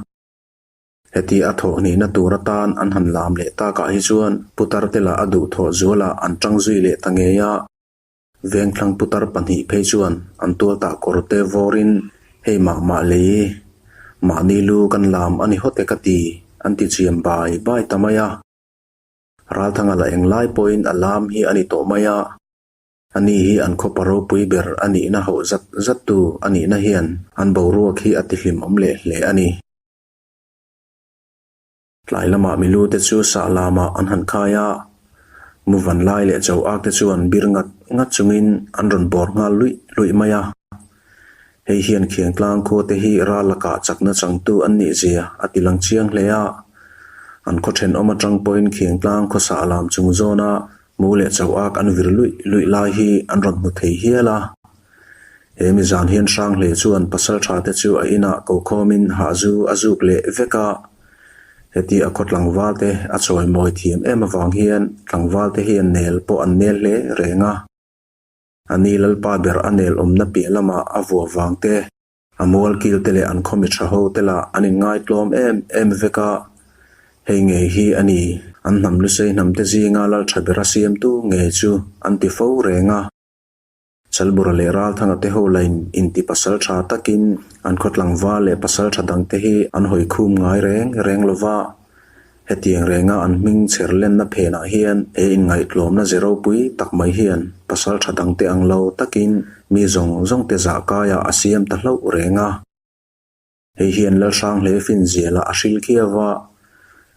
Heti a thawh hnihna tur atan an han lam leh takah hi chuan putar te lah a duhthawh zualah an tang zui leh ta ngei a. Vengthlang putar pahnih phei chuan an tualtah kawr te vawrin hei mah mah lei mahni lu kan lam a ni hawt e ka ti an ti chiam bai bai ta mai a. Ralthanga la englai pawhin a lam hi a ni tawh mai a. Ani hi an khawpa ropui ber a nihna hauh zat zattu a nihna hian an boruak hi a tihlim awm leh hle a ni. Tlai lamah milu te chu sah lamah an han khai a, Muvan lai leh cho ak te chuan bir ngat ngat chungin an rawn bawr nghal luih luih mai a. Hei hian Khiangtlang khua te hi ral lakah chakna changtu an nih zia a ti lang chiang hle a. An khaw thenawm atang pawhin Khiangtlang khaw sah lam chung zawna mu leh cho ak an vir luih luih lai hi an rawn hmu thei hial a. He mi zan hian Hranghle chuan pasaltha te chu a inah kokhawmin hahzu a zuk leh vek a. Heti a khaw tlangval te a chawi mawi thiam em avang hian tlangval te hian nel pawh an nel hle reng a. A ni Lalpa ber a nel awmna piah lamah a vuah vang te, a mual kil te leh an khaw mi tha ho te lah an inngai tlawm em em vek a. Hei ngei hi a ni, an hnam lusei hnam te zinga lal tha bera siamtu ngei chu an ti fo reng a. Chalbura leh Ralthanga te ho lain inti pasal tha takin an khaw tlangval leh pasal tha dangte hi an hawi khum ngai reng reng lo va. Hetiang renga an hming chher lenna phenah hian he inngaihtlawmna ze ropui tak mai hian pasal tha dangte ang lo takin mi zawng zawngte zah kaiah a siam ta hlauh reng a. Hei hian Lalhranghlei finzialah a hril khiau a,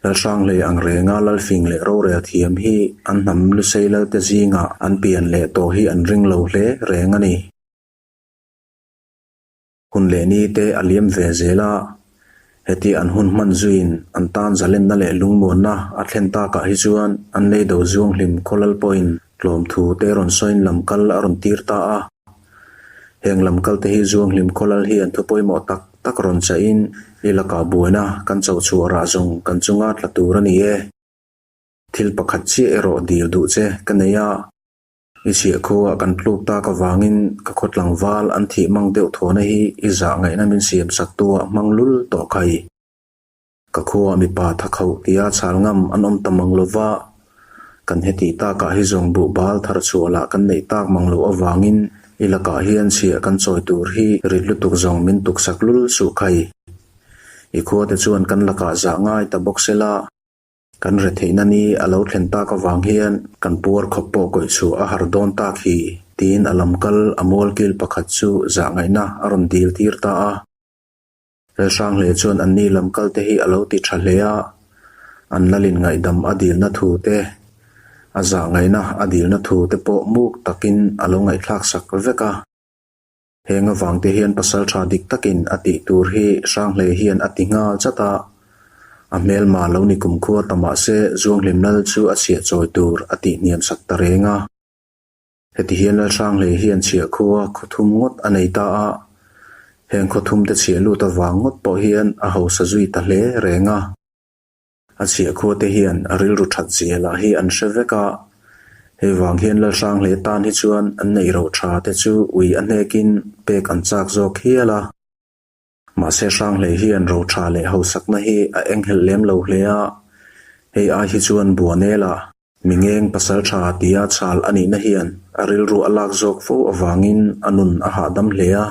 Lalhranghlei ang renga Lalfing leh rorel thiam hi an hnam lusei lalte zingah an pian leh tawh hi an ring lo hle reng a ni. Hun leh ni te a liam ve zel a, heti an hun hman zuiin an tan zalenna leh lungmuanna a thlen takah hi chuan an leido zuanghlim khawlal pawhin tlawmthu te rawn sawiin lamkal a rawn tir ta a. Heng lamkal te hi Zuanghlim khawlal hi an thu pawimawh tak tak rawn chahin i lakah buaina kan cho chhuah rah zawng kan chunga tla tur a ni e. Thil pakhat chiah erawh dil duh che ka nei a, i chhiah khuaah kan tluk tak avangin ka khaw tlangval an thih mang deuh thawhna hi i zah ngaihna min siam sak tuah hmang lul tawh khai. Ka khuaah mipa tha khauh tia chhal ngam an awm ta mang lo va, kan heti takah hi zawng buh bal thar chhuah lah kan neih tak mang loh avangin i lakah hian chhiah kan chawi tur hi rit lutuk zawng min tuksak lul suh khai. I khuate chuan kan lakah zah ngai ta bawk sela, kan retheihna ni a lo thlen tak avang hian kan puar khawp pawh kawih chhuah a har dawn tak hi, tiin a lamkal a mualkil pakhat chu zah ngaihna a rawn dil tir ta a. Lalhranghle chuan anni lam kal te hi a lo ti tha hle a, an lalin ngaihdam a dilna thu te, a zah ngaihna a dilna thu te pawh muk takin a lo ngaihthlak sak vek a. Heng avang te hian pasal tha dik takin a tih tur hi Hranghle hian a ti nghal chat a, a hmelma lo ni kumkhua ta mahse Zuanghlim Lal chu a chhiah chawi tur a tih hniam sak ta reng a. Heti hian Lalhranghlei hian chhiah khua khaw thum ngawt a nei ta a, heng khaw thum te chhiah lut avang ngawt pawh hian a hausa zui ta hle reng a. A chhiah khua te hian a rilru that zia lah hi an hre vek a, hei vang hian Lalhranghlei tan hi chuan an neih ro tha te chu ui a hnekin pek an chak zawk hial a. Mahse Hranghlei hian ro tha leh hausakna hi a enghelh lem lo hle a, hei ai hi chuan Buanela, Mi ngeng pasal tha tia chhal a nihna hian a rilru a lak zawk fo avangin a nun a hahdam hle a.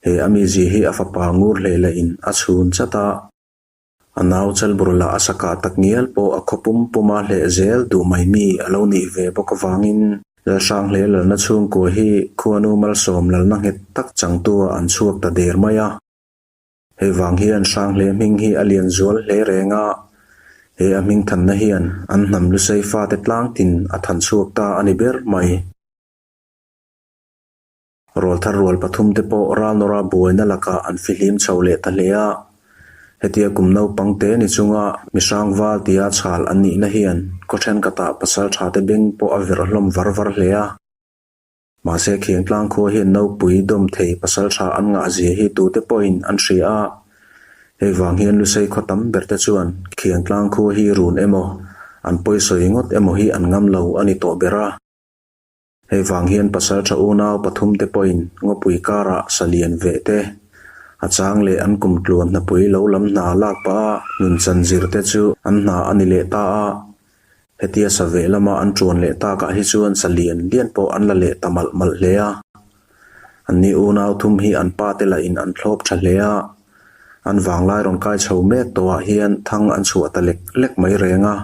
He a mizia hi a fapa ngur hleh lahin a chhun chat a. A nau chalbur lah a sakah tak ngial pawh a khaw pum puma hleh zel duh mai mi a lo nih ve bawk avangin Lalhranghle lalna chhungkua hi khuanu malsawm lalna nghet tak changtua an chhuak ta der mai a. Hei vang hian Hranghle hming hi a lian zual hle reng a, he a hming thanna hian an hnam lusei fate tlangtin a than chhuak ta a ni ber mai. Rawlthar rual pathumte pawh ralnawra buaina lakah an fihlim chho leh ta hle a. Hetia kum naupang te ni chunga mi hrangval tia chhal an nihna hian khaw thenkhatah pasal thate beng pawh a verh hlawm var var hle a. Mahse Khiangtlang khua hian naupui dawm thei pasal tha an ngah zia hi tute pawhin an hria a. Hei vang hian Lusei khaw tam ber te chuan Khiangtlang khua hi run emaw, an pawisawi ngawt emaw hi an ngam lo a ni tawh ber a. Hei vang hian pasal tha unau pathumte pawhin ngawpui karah sa lian veh te, a chang leh an kum tluan hnapui lo lam hna lak pah a nunchan zir te chu an hna a ni leh ta a. Hetia sa veh lama an tuan leh takah hi chuan sa lian lian pawh an la leh ta malh malh hle a. Anni unau thum hi an pa te lahin an thlawp tha hle a, an vanglai rawn kai chho mek tawhah hian thang an chhuah ta lek lek mai reng a.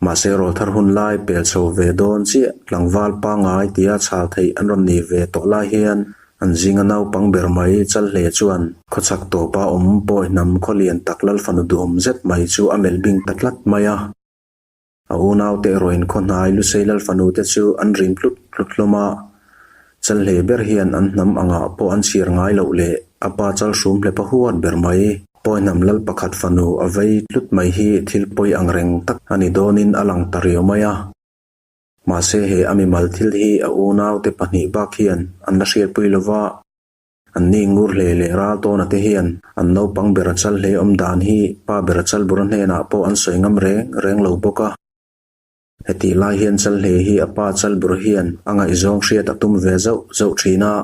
Mahse rawlthar hun lai pel chho ve dawn chiah tlangval pangngai tia chhal theih an rawn ni ve tawh lai hian an zinga naupang ber mai Chalhle chuan khawchhak tawpa awm pawi hnam khaw lian tak Lalfanu duhawm zet mai chu a melh bing ta tlat mai a. A unaute erawhin khaw hnai Lusei Lalfanu te chu an rim tlut tlut hlawm a, Chalhle ber hian an hnam angah pawh an chhiar ngai loh leh a pa Chalhrum hlepa huat ber mai. Pawi hnam lal pakhat fanu a vei tlut mai hi thil pawi ang reng tak a ni dawnin a lang ta riau mai a. Mahse he a mimal thil hi a unaute pahnih bak hian an la hriatpui lo va, an ni ngur hle leh ral tawna te hian an naupang ber a chal hle awm dan hi pa ber a chal bura hnenah pawh an sawi ngam reng reng lo bawk a. Hetih lai hian Chalhle hi a pa Chalbur hian a ngaihzawng hriat a tum ve zauh zauh thin a.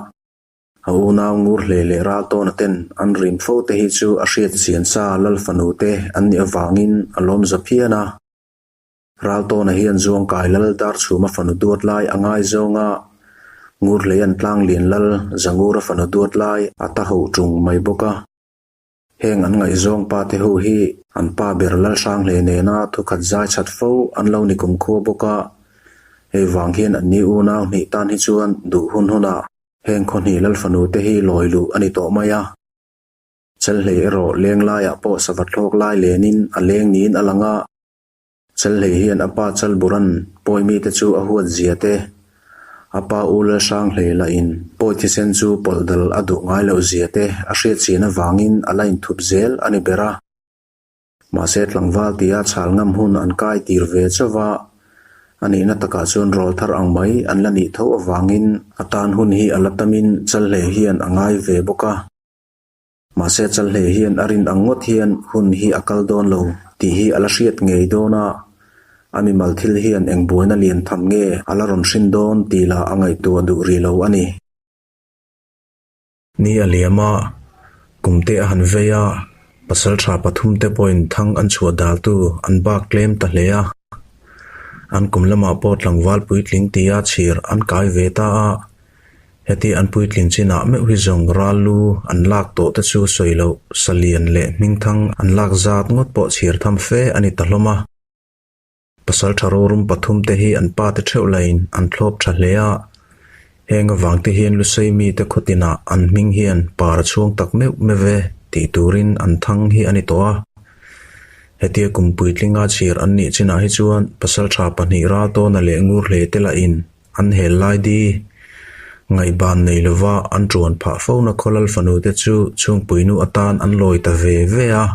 A unau ngur hle leh ral tawna ten an rim fo te hi chu a hriat chian sa Lal fanu te an nih avangin a lawm za phian a. Ral tawna hian Zuangkai Lal Darchhuma fanu duat lai a ngaizawng a, ngur hlei an tlang lian Lal Zangura fanu duat lai a ta ho tung mai bawk a. Heng an ngaihzawng pa te ho hi an pa ber Lalhranghle nena thukhat zai chat fo an lo ni kumkhua bawk a, hei vang hian an ni unau hnih tan hi chuan duh hun hunah heng khaw hnih Lalfanu te hi lawi luh a ni tawh mai a. Chelhlei erawh leng laiah pawh sava thlawk lai lenin a leng niin a lang a, Chelhlei hian a pa Chalburan pawi mite chu a huat zia te, a pa U Lalhranghlei lahin pawi thisen chu pawlh dal a duh ngai loh zia te a hriat chian avangin a la inthup zel a ni ber a. Mahse tlangval tia chhal ngam hun an kai tir ve chauh va, a nihna takah chuan rawl thar ang mai an la nih tho avangin a tan hun hi a la tamin Chalhlei hian a ngai ve bawk a. Mahse Chalhlei hian a rin ang ngawt hian hun hi a kal dawn lo tih hi a la hriat ngei dawn a, a mimal thil hian eng buaina lian tham nge a la rawn hrin dawn tih lah a ngaihtuah duh rih lo a ni. Ni a liam a, kum te a han vei a, pasal tha pathum te pawhin thang an chhuah daltu an bak tlem ta hle a. An kum lamah pawh tlangval puitling tia chhir an kai ve ta a, Heti an puitlin chinah meuh hi zawng ral lu an lak tawh te chu sawi loh salian leh hmingthang an lak zat ngawt pawh chhir tham fe a ni ta hlawm a. Pasal tha rorum pathum te hi an pa te theuh lain an thlawp tha hle a, heng avang te hian Lusei mite khawtinah an hming hian par a chhuang tak meuh meuh e tih turin an thang hi a ni tawh a. Hetia kum puitlinga chhir an nih chinah hi chuan pasal tha pahnih ral tawna leh ngur hle te lahin An hel lai di ngaihban nei lova an tuan phah fo na khawlal fanu te chu chhungpuinu atan an lawi ta ve ve a.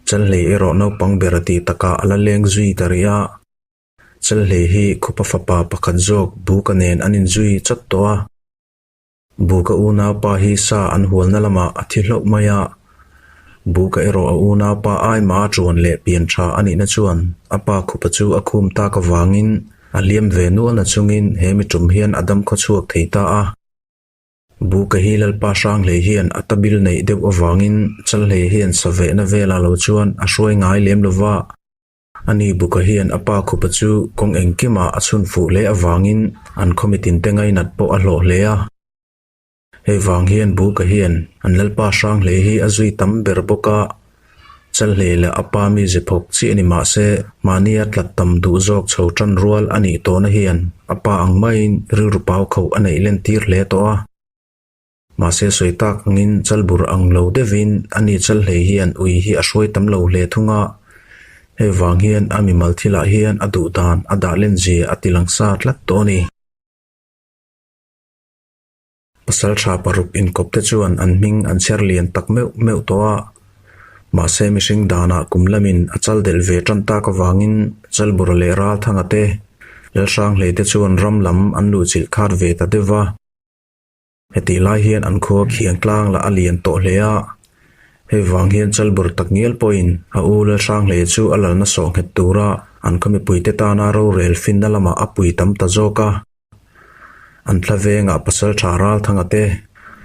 Chalhlei erawh naupang ber a tih takah a la leng zui ta rih a. Chalhlei hi khupa fapa pakhat zawk Buka nen an inzui chawt tawh a. Buka unaupa hi sa an hualna lamah a thi hlauh mai a, Buka erawh a unaupa aima ṭuan leh pian ṭha a nihna chuan a pa khupa chu a khum tak avangin a hliam ve nualna chungin he mi ṭum hian a dam khawchhuak thei ta a. Buka hi Lalpa Hranghlei hian a tabil neih deuh avangin Chalhlei hian sa vehna velah lo chuan a hruai ngai lem lova, Ani Buka hian a pa khupa chu kawng engkimah a chhun fuh hle avangin an khaw mitinte ngainat pawh a hlawh hle a. Hei vang hian Buka hian an Lalpa Hranghlei hi a zui tam ber bawk a, Chalhlei leh a pa mi ze phawk chiah ni mah se mahnia tlat tam duh zawk chho tan rual a nih tawhna hian a pa ang maiin rilru pau khauh a neih lentir hle tawh a. Mahse sawi tak angin chalbur ang lo deuhin ani chalhlei hian ui hi a hruai tam lo hle thung a, hei vang hian a mimal thilah hian a duh dan a dah len zia a ti lang sa tlat tawh a ni. Pasalṭha paruk inkawpte chuan an hming an chher lian tak meuh meuh tawh a. Mahse mihring danah kum lamin a chal delh ve ṭan tak avangin Chalbura leh Ralthanga te, Lalhranghleite te chuan ram lam an luhchilh khat ve ta deuh va. Hetih lai hian an khua khiang tlang lah a lian tawh hle a, hei vang hian Chalbur tak ngial pawhin a u Lalhranghleia chu a lalna sawh nghet tura an khaw mipuite tana rorel finna lamah a pui tam ta zawk a. An thla vengah pasaltha Ralthanga te,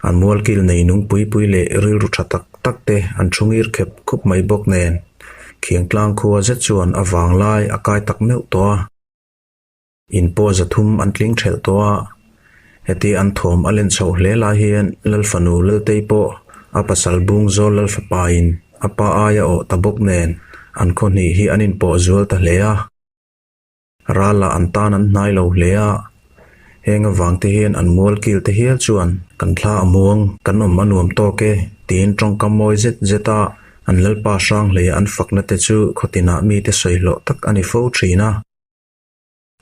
an mualkil nei nung pui pui leh rilru tha tak tak te an thu ngir khep khup mai bawk nen, khiang tlang khua zet chuan a vanglai a kai tak meuh tawh a. In pawh 300 an tling thelh tawh a, heti an thawm a len chhoh hle lai hian Lalfanu Laltei pawh a pasal bung zawl Lalfapain a pa aia awh ta bawk nen an khaw hnih hi an inpawh zual ta hle a. Ral lah an tan an hnai lo hle a, heng avang te hian an mual kil te hial chuan kan thla a muang, kan awm a nuam tawk e tiin tawngkam mawi zet zet a an Lalpa Hranghleia an fakna te chu khawtinah mite sawi hlawh tak a ni fo thin a.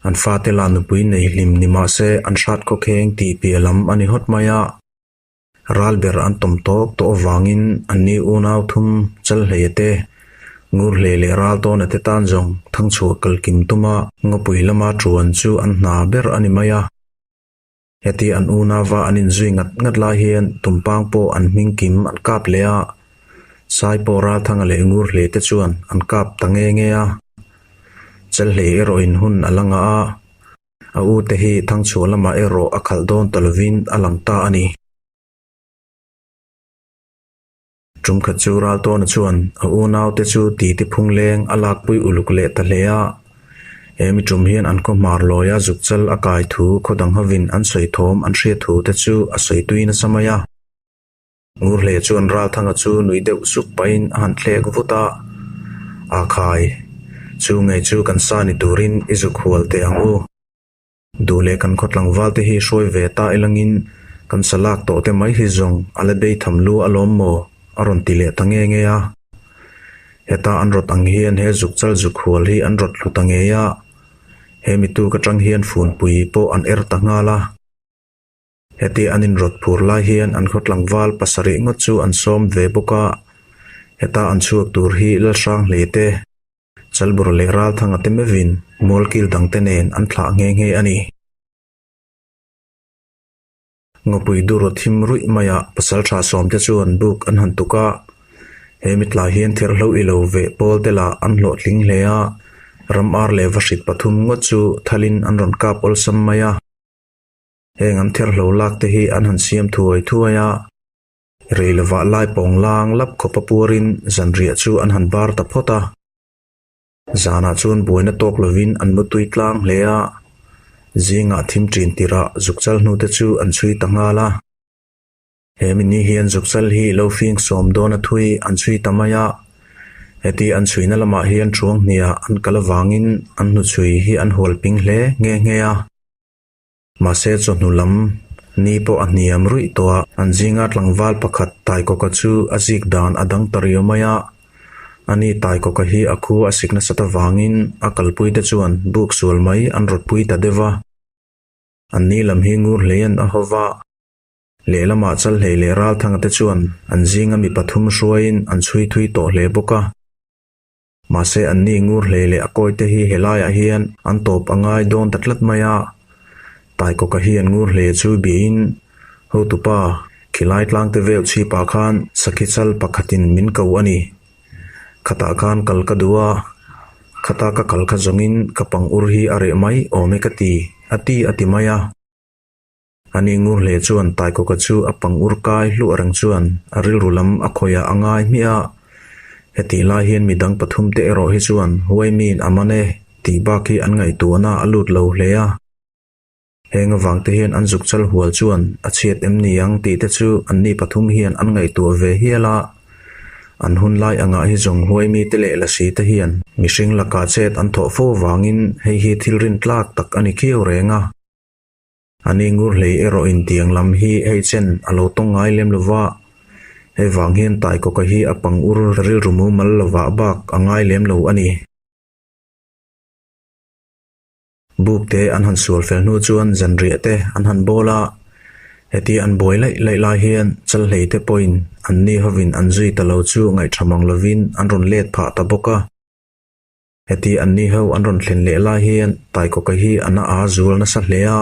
An fate lah nupui nei hlim ni mah se an hrat khawkheng tih piah lam a ni hawt mai a. Ral ber an tawm tawk tawh avangin anni unau thum Chalhleia te, Ngurhlei leh Raltawna te tan zawng Thangchhuah kalkim tuma ngawpui lama ṭuan chu an hna ber a ni mai a. Heti an unauva an inzui ngat ngat lai hian Tumpang pawh an hming kim an kap leh a, Sai pawh Ralthanga leh Ngurhlei te chuan an kap ta nge nge a. Chalhlei erawhin hun a la ngah a. A ute hi Thangchhuah lamah erawh a khalh dawn ta lovin a lang ta a ni. Tumkhat chu Raltawna chuan a unaute chu titi phung leng a lakpui uluk leh ta hle a. He mi tum hian an khaw hmar lawia zukchal a kai thu khaw dang hovin an sawi thawm an hriat thu te chu a sawi tui nasa mai a. Ngurhle chuan Ralthanga chu nui deuh suk pahin a han thlek vut a, A khai, chu ngei chu kan sa ni turin i zuk hual teh ang u. Duh leh kan khaw tlangval te hi hruai ve ta ilangin kan sa lak tawh te mai hi zawng a la bei tham lu alawm maw? a rawn ti leh ta nge nge a. Heta an rawt ang hian he zuk chal zuk hual hi an rawt hlu ta ngei a, he mi tuk atang hian funpui pawh an er ta nghal a. Heti an inrawt phur lai hian an khaw tlangval pasarih ngawt chu an sawm ve bawk a, heta an chhuak tur hi Lalhranghleite te, Chalbur leh Ralthanga te meuhin mualkil dangte nen an thlah nghe nghe a ni. Ngawpui dur aw thim ruih maiah pasaltha sawmte chuan buk an han tuk a, he mitlai hian therhlo i lo veh pawl te lah an hlawhtling hle a, ram ar leh vahrit pathum ngawt chu thalin an rawn kap awlsam mai a. Heng an therhlo lak te hi an han siam thuai thuai a, rei lovah lai pawng lang lap khawpa puarin zanriah chu an han bar ta phawt a. Zanah chuan buaina tawk lovin an mutui tlang hle a, zingah thim ṭin tirah zukchal hnute chu an chhui ta nghal a. He mini hian zukchal hi lo fing sawm dawn a thui an chhui ta mai a, heti an chhuina lamah hian ṭhuang hniah an kal avangin an hnuchhui hi an hual ping hle nghe nghe a. Mahse chawhnu lam ni pawh a hniam ruih tawh a, an zinga tlangval pakhat Taikawka chu a zik dan a dang ta riau mai a. Ani Taikawka hi a khu a sik nasat avangin a kalpuite chuan buk sual mai an rawtpui ta deuh a. An ni lam hi ngur hleiin a haw va, lehlamah Chalhlei leh Ralthanga te chuan an zinga mi pathum hruaiin an chhui thui tawh hle bawk a. Mahse anni ngur hlei leh a kawite hi helaiah hian an tawp a ngai dawn ta tlat mai a. Taikawka hian ngur hlei chu biain, Hotupa, khilai tlangte vel chhipah khan sakhi chal pakhatin min ko a ni. Khatah khan kal ka duh a, khata ka kal kha zawngin ka pang ur hi a reh mai awm e ka ti, a ti a ti mai a. Ani ngur hle chuan Taikawka chu a pang ur kai hluah reng chuan a rilru lam a khawih ah a ngai hmiah a. Hetih lai hian midang pathum te erawh hi chuan Huaimin a man e tih bak hi an ngaihtuahna a lut lo hle a. Heng avang te hian an zuk chal hual chuan a chhiat em ni ang tih te chu anni pathum hian an ngaihtuah ve hial a. An hun lai angah hi zawng Huaimi te leh Lasi te hian mihring lakah chet an thawh fo vangin hei hi thil rintlak tak a ni khiau reng a. Ani ngur hlei erawh in tiang lam hi hei chen a lo tawng ngai lem lo va, hei vang hian Taikawka hi a pang ur rilru mumal lovah bak a ngai lem lo a ni. Buk te an han sual fel hnu chuan zanriah te an han bawl a, Heti an buai laih laih lai hian Chalhlei te pawhin anni hovin an zui ta lo chu ngaihṭha mang lovin an rawn let phah ta bawk a. Heti anni ho an rawn thlen leh lai hian Taikawka hi a na a zual nasa hle a,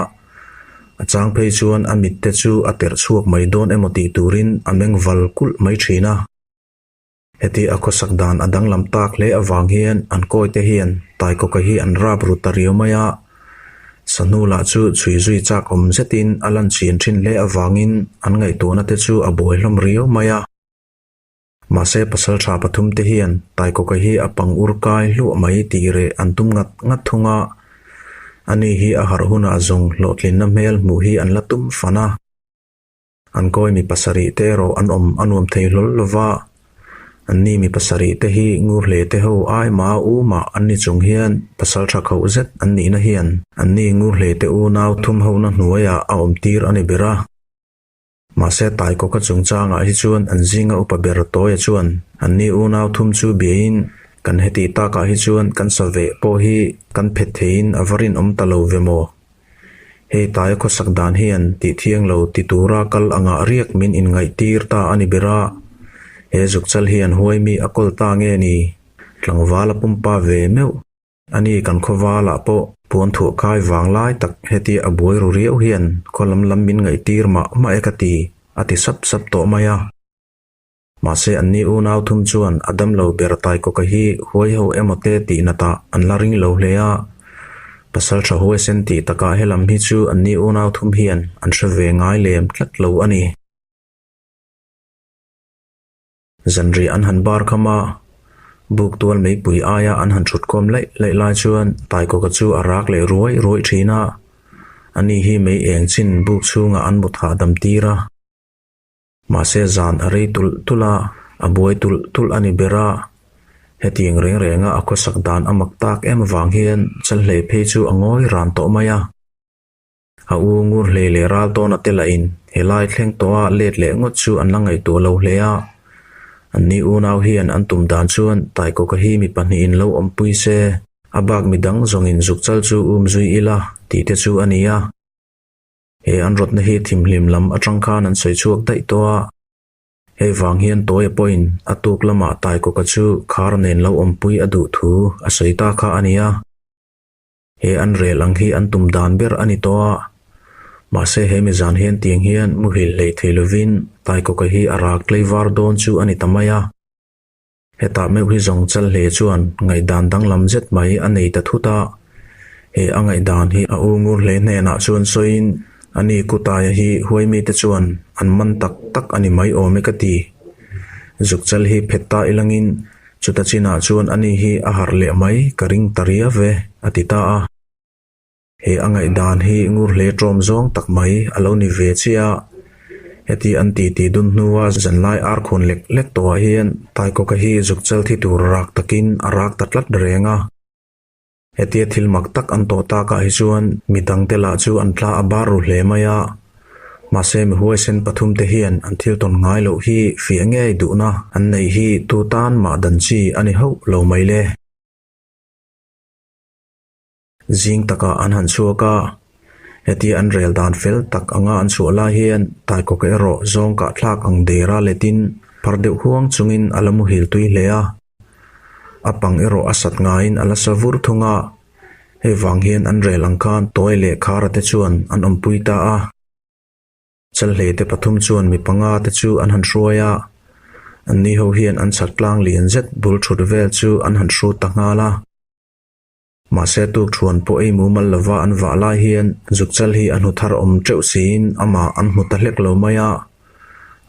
a chang phei chuan a mit te chu a terh chhuak mai dawn emaw tih turin a meng val kulh mai thin a. Heti a khawsak dan a danglam tak hle avang hian an kawi te hian Taikawka hi an rap ru ta riau mai a, Sahnu lah chu chhui zui chak awm zetin a lan chhin thin hle avangin an ngaihtuahna te chu a buai hlawm riau mai a. Mahse pasal tha pathum te hian Taikawka hi a pang ur kai hluah mai tih reh an tum ngat ngat thung a, ani hi a harh hunah zawng hlawhtlinna hmel hmuh hi an la tum fan a. An kawi mi pasarih te erawh an awm a nuam thei hlawl lo va, anni mi pasarih te hi ngur hle te ho ai mah u mah an ni chung hian pasal tha khauh zet an nihna hian anni ngur hle te unau thum hona hnuaiah a awm tir a ni ber a. Mahse Taikawka chungchangah hi chuan an zinga upa ber Tawia chuan anni unau thum chu biain kan hetih takah hi chuan kan sa veh pawh hi kan phet theiin a va rinawm ta lo ve maw? Hei Taia khawsak dan hian tih thiang lo ti tura kal angah riak min inngaihtir ta a ni ber a, he zukchal hian huai mi a kawl ta nge ni? Tlangval a pumpa ve meuh. A ni kan khawvalah pawh puan thuah kai vang lai tak hetia a buai ru riau hian khaw lam lam min ngaihtir mah mah e ka ti, a ti sap sap tawh mai a. Mahse anni unau thum chuan a damlo ber Taikawka hi huai ho emaw te tih natah an la ring lo hle a. Pasal tha huaisen tih takah helam hi chu anni unau thum hian an hre ve ngai lem tlat lo a ni. Zanriah an han bar kham a, buk tual meipui aia an han thut khawm laih laih lai chuan Taikawka chu a rak leh ruai ruai thin a, ani hi mei eng chin buk chhungah an mut hahdam tir a. Mahse zan a rei tulh tulh a, a buai tulh tulh a ni ber a, hetiang reng renga a khawsak dan a mak tak em avang hian Chalhlei phei chu a ngawi ran tawh mai a. A u ngur hlei leh ral tawn a te lahin helai thleng tawha let leh ngawt chu an la ngaihtuah lo hle a. Anni unau hian an tum dan chuan Taikawka hi mi pahnihin lo awmpui se, a bak midang zawngin zukchal chu um zui ila tih te chu a ni a. He an rawtna hi thimhlim lam atang khan an sawi chhuak daih tawh a. Hei vang hian Tawia pawhin a tuk lamah Taikawka chu khar nen lo awmpui a duh thu a sawi ta kha a ni a. He an rel ang hi an tum dan ber a ni tawh a, mahse he mi zan hian tiang hian muhil hlei thei lovin Taikawka hi a rak tlei var dawn chu a ni ta mai a. Hetah meuh hi zawng chal hle chuan ngaihdan danglam zet mai a nei ta thut a, he a ngaihdan hi a u ngur hle hnenah chuan sawiin a ni Kutaia hi huai mite chuan an man tak tak a ni mai awm e ka ti. Zukchal hi phet ta ilangin Chuta chinah chuan ani hi a harh leh mai ka ring ta riau ve, a ti ta a. He a ngaihdan hi ngur hle ṭawm zawng tak mai a lo ni ve chiah a. Heti an titi dun hnua zanlai ar khawn lek lek tawhah hian Taikawka hi zukchal thi tur rak takin a rak ta tlat reng a. Hetia thil mak tak an tawh takah hi chuan mi dangte lah chu an tla a bar ru hle mai a. Mahse mi huaisen pathumte hian an thil tawn ngai loh hi fiah ngei duhna an neih hi tu tan mah dan chi a ni hauh lo mai le. Zing takah an han chhuak a, hetia an rel dan fel tak anga an chhuah lai hian Taikawka erawh zawng kahthlak ang dera letin phar deuh huang chungin a la muhil tui hle a. A pang erawh a sat ngaiin a la sa vur thung a, hei vang hian an rel ang khan Tawi leh Khara te chuan an awmpui ta a. Chalhlei te pathum chuan mi panga te chu an han hruai a, anni ho hian an chhat tlang lian zet bul thut vel chu an han hrut ta nghal a. Mahse tuk thuan pawh ei mumal lova an vah lai hian zukchal hi a hnu thar awm teuh siin amah an hmu ta hlek lo mai a,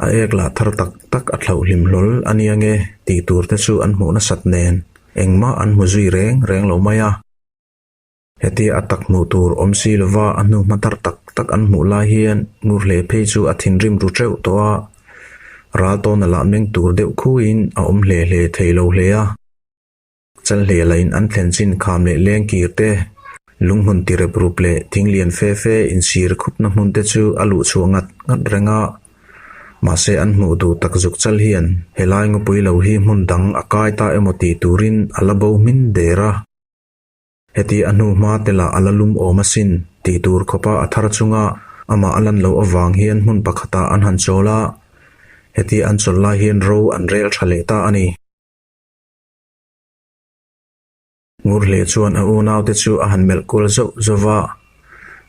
a ek lah thar tak tak a thlauh hlim hlawl a nia nge tih tur te chu an hmuh nasat nen engmah an hmu zui reng reng lo mai a. Hetia a tak hmuh tur awm si lova a hnu hma thar tak tak an hmuh lai hian Ngurhle phei chu a thinrim ru teuh tawh a, ral tawna lah meng tur deuh khuin a awm hle hle thei lo hle a. Chalhle lahin an thlen chin kham leh leng kir te, lunghmun ti rep rup leh thing lian fe fe insir khupna hmun te chu a luh chhuah ngat ngat reng a. Mahse an hmuh duh tak zuk chal hian helai ngawpui lo hi hmun dang a kai ta emaw tih turin a la bo hmin der a. Heti a hnu hma te lah a la lum awm asin tih tur khawpa a thar chunga Amah a lan loh avang hian hmun pakhatah an han chawl a, hetia an chawlh lai hian ro an rel tha leh ta a ni. Ngurhle chuan a unaute chu a han melh kual zauh zauh va,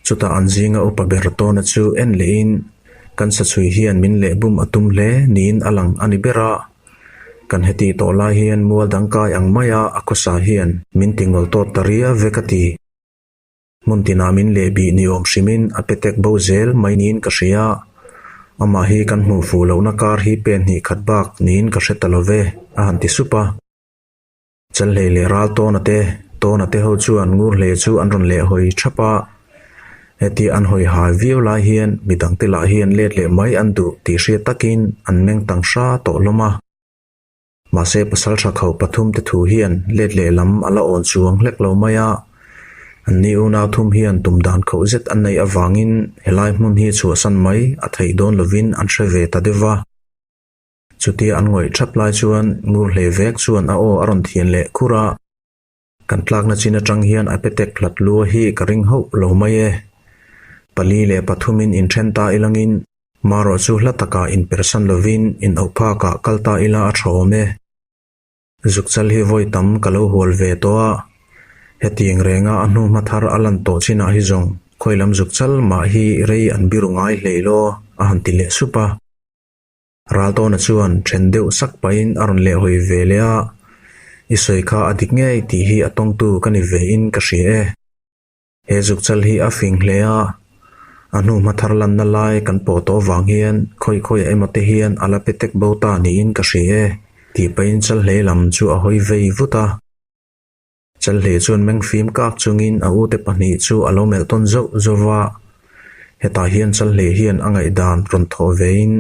chutah an zinga upa ber tawna chu en lehin kan sachhui hian min lehbum a tum hle niin a lang a ni ber a, kan heti tawh lai hian mual dangkai ang maia a khawsa hian min tingawl tawt ta riau ve ka ti. Hmun tinah min lehbih ni awm hrimin a petek bo zel mai niin ka hria. Amah hi kan hmuh fuh lohna kar hi pen hnih khat bak niin ka hre ta lo ve, a han ti sup a. Chalhlei leh ral tawna te, tawna te ho chuan Ngurhlei chu an rawn leh hawi thap a. Hetia an hawi hai viau lai hian midangte lah hian let leh mai an duh tih hriat takin an meng tang hra tawh hlawm a. Mahse pasal tha khauh pathum te thu hian let leh lam a la awn chuang hlek lo mai a. An ni unau thum hian tum dan khauh zet an neih avangin helai hmun hi chhuahsan mai a theih dawn lovin an hre ve ta deuh va. Chutia an ngawih thap lai chuan Ngurhlei vek chuan a aw a rawn thian leh khur a, Kan tlakna chin atang hian a petek hlat lua hi ka ring hauh lo mai e. Pali leh pathumin inthen ta ilangin marawh chu hla takah inpersan lovin inauh phakah kal ta ila a tha awm e. Zukchal hi vawi tam ka lo hual ve tawh a, hetiang renga a hnu hma thar a lan tawh chinah hi zawng khawi lam zukchal mah hi rei an biru ngai hlei law a han ti leh sup a. Raltawna chuan then deuh sak pahin a rawn lehhawi ve leh a, I sawi kha a dik ngei tih hi a tawngtu ka ni ve in ka hria e. He zukchal hi a fing hle a, a hnu hma thar lanna lai kan pawh tawh vang hian khawi khawiah emaw te hian a la pe tek bo ta niin ka hria e tih pahin Chalhlei lam chu a hawi vei vut a. Chalhlei chuan mengfim kak chungin a ute pahnih chu a lo melh tawn zauh zauh va, hetah hian Chalhlei hian a ngaihdan rawn thawh vein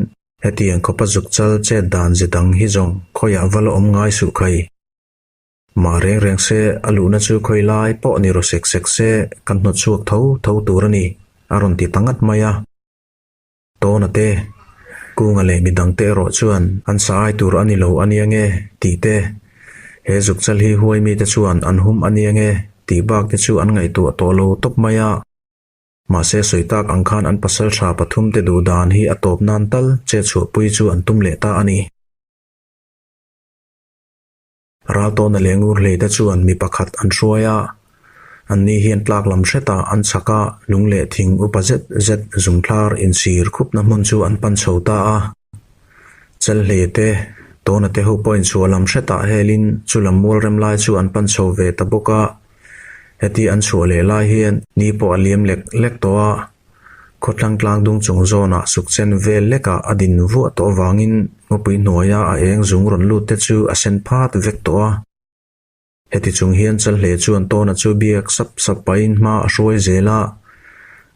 hetiang khawpa zukchal chet dan ze dang hi zawng khawiah va la awm ngai suh khai. Mah reng reng se a luhna chu khawi lai pawh ni rawh sek sek se kan hnawt chhuak tho tho tur a ni, a rawn ti ta ngat mai a. Tawna te, Kunga leh midangte erawh chuan an sa ai tur a ni lo a nia nge tih te, he zukchal hi huai mite chuan an hum a nia nge tih bak te chu an ngaihtuah tawh lo tawp mai a. Mahse sawi tak ang khan an pasal tha pathumte duh dan hi a tawp nan tal chet chhuahpui chu an tum leh ta a ni. Raltawna leh Ngurhleite chuan mi pakhat an hruai a, anni hian tlak lam hretah an chhak a, lung leh thing upa zet zet zungthlar insir khupna hmun chu an pan chho ta a. Chelhlei te, Tawna te ho pawhin chhuah lam hretah helin chu lam mual rem lai chu an pan chho ve ta bawk a. Heti an chhuah leh lai hian ni pawh a liam lek lek tawh a, Khawthlang tlang dung chung zawnah sukchen vel lekah a din vuah tawh avangin ngawpui hnuaia a eng zung rawn lut te chu a sen phat vek tawh a. Heti chung hian Chalhle chuan Tawna chu biak sap sap pahin hma a hruai zel a,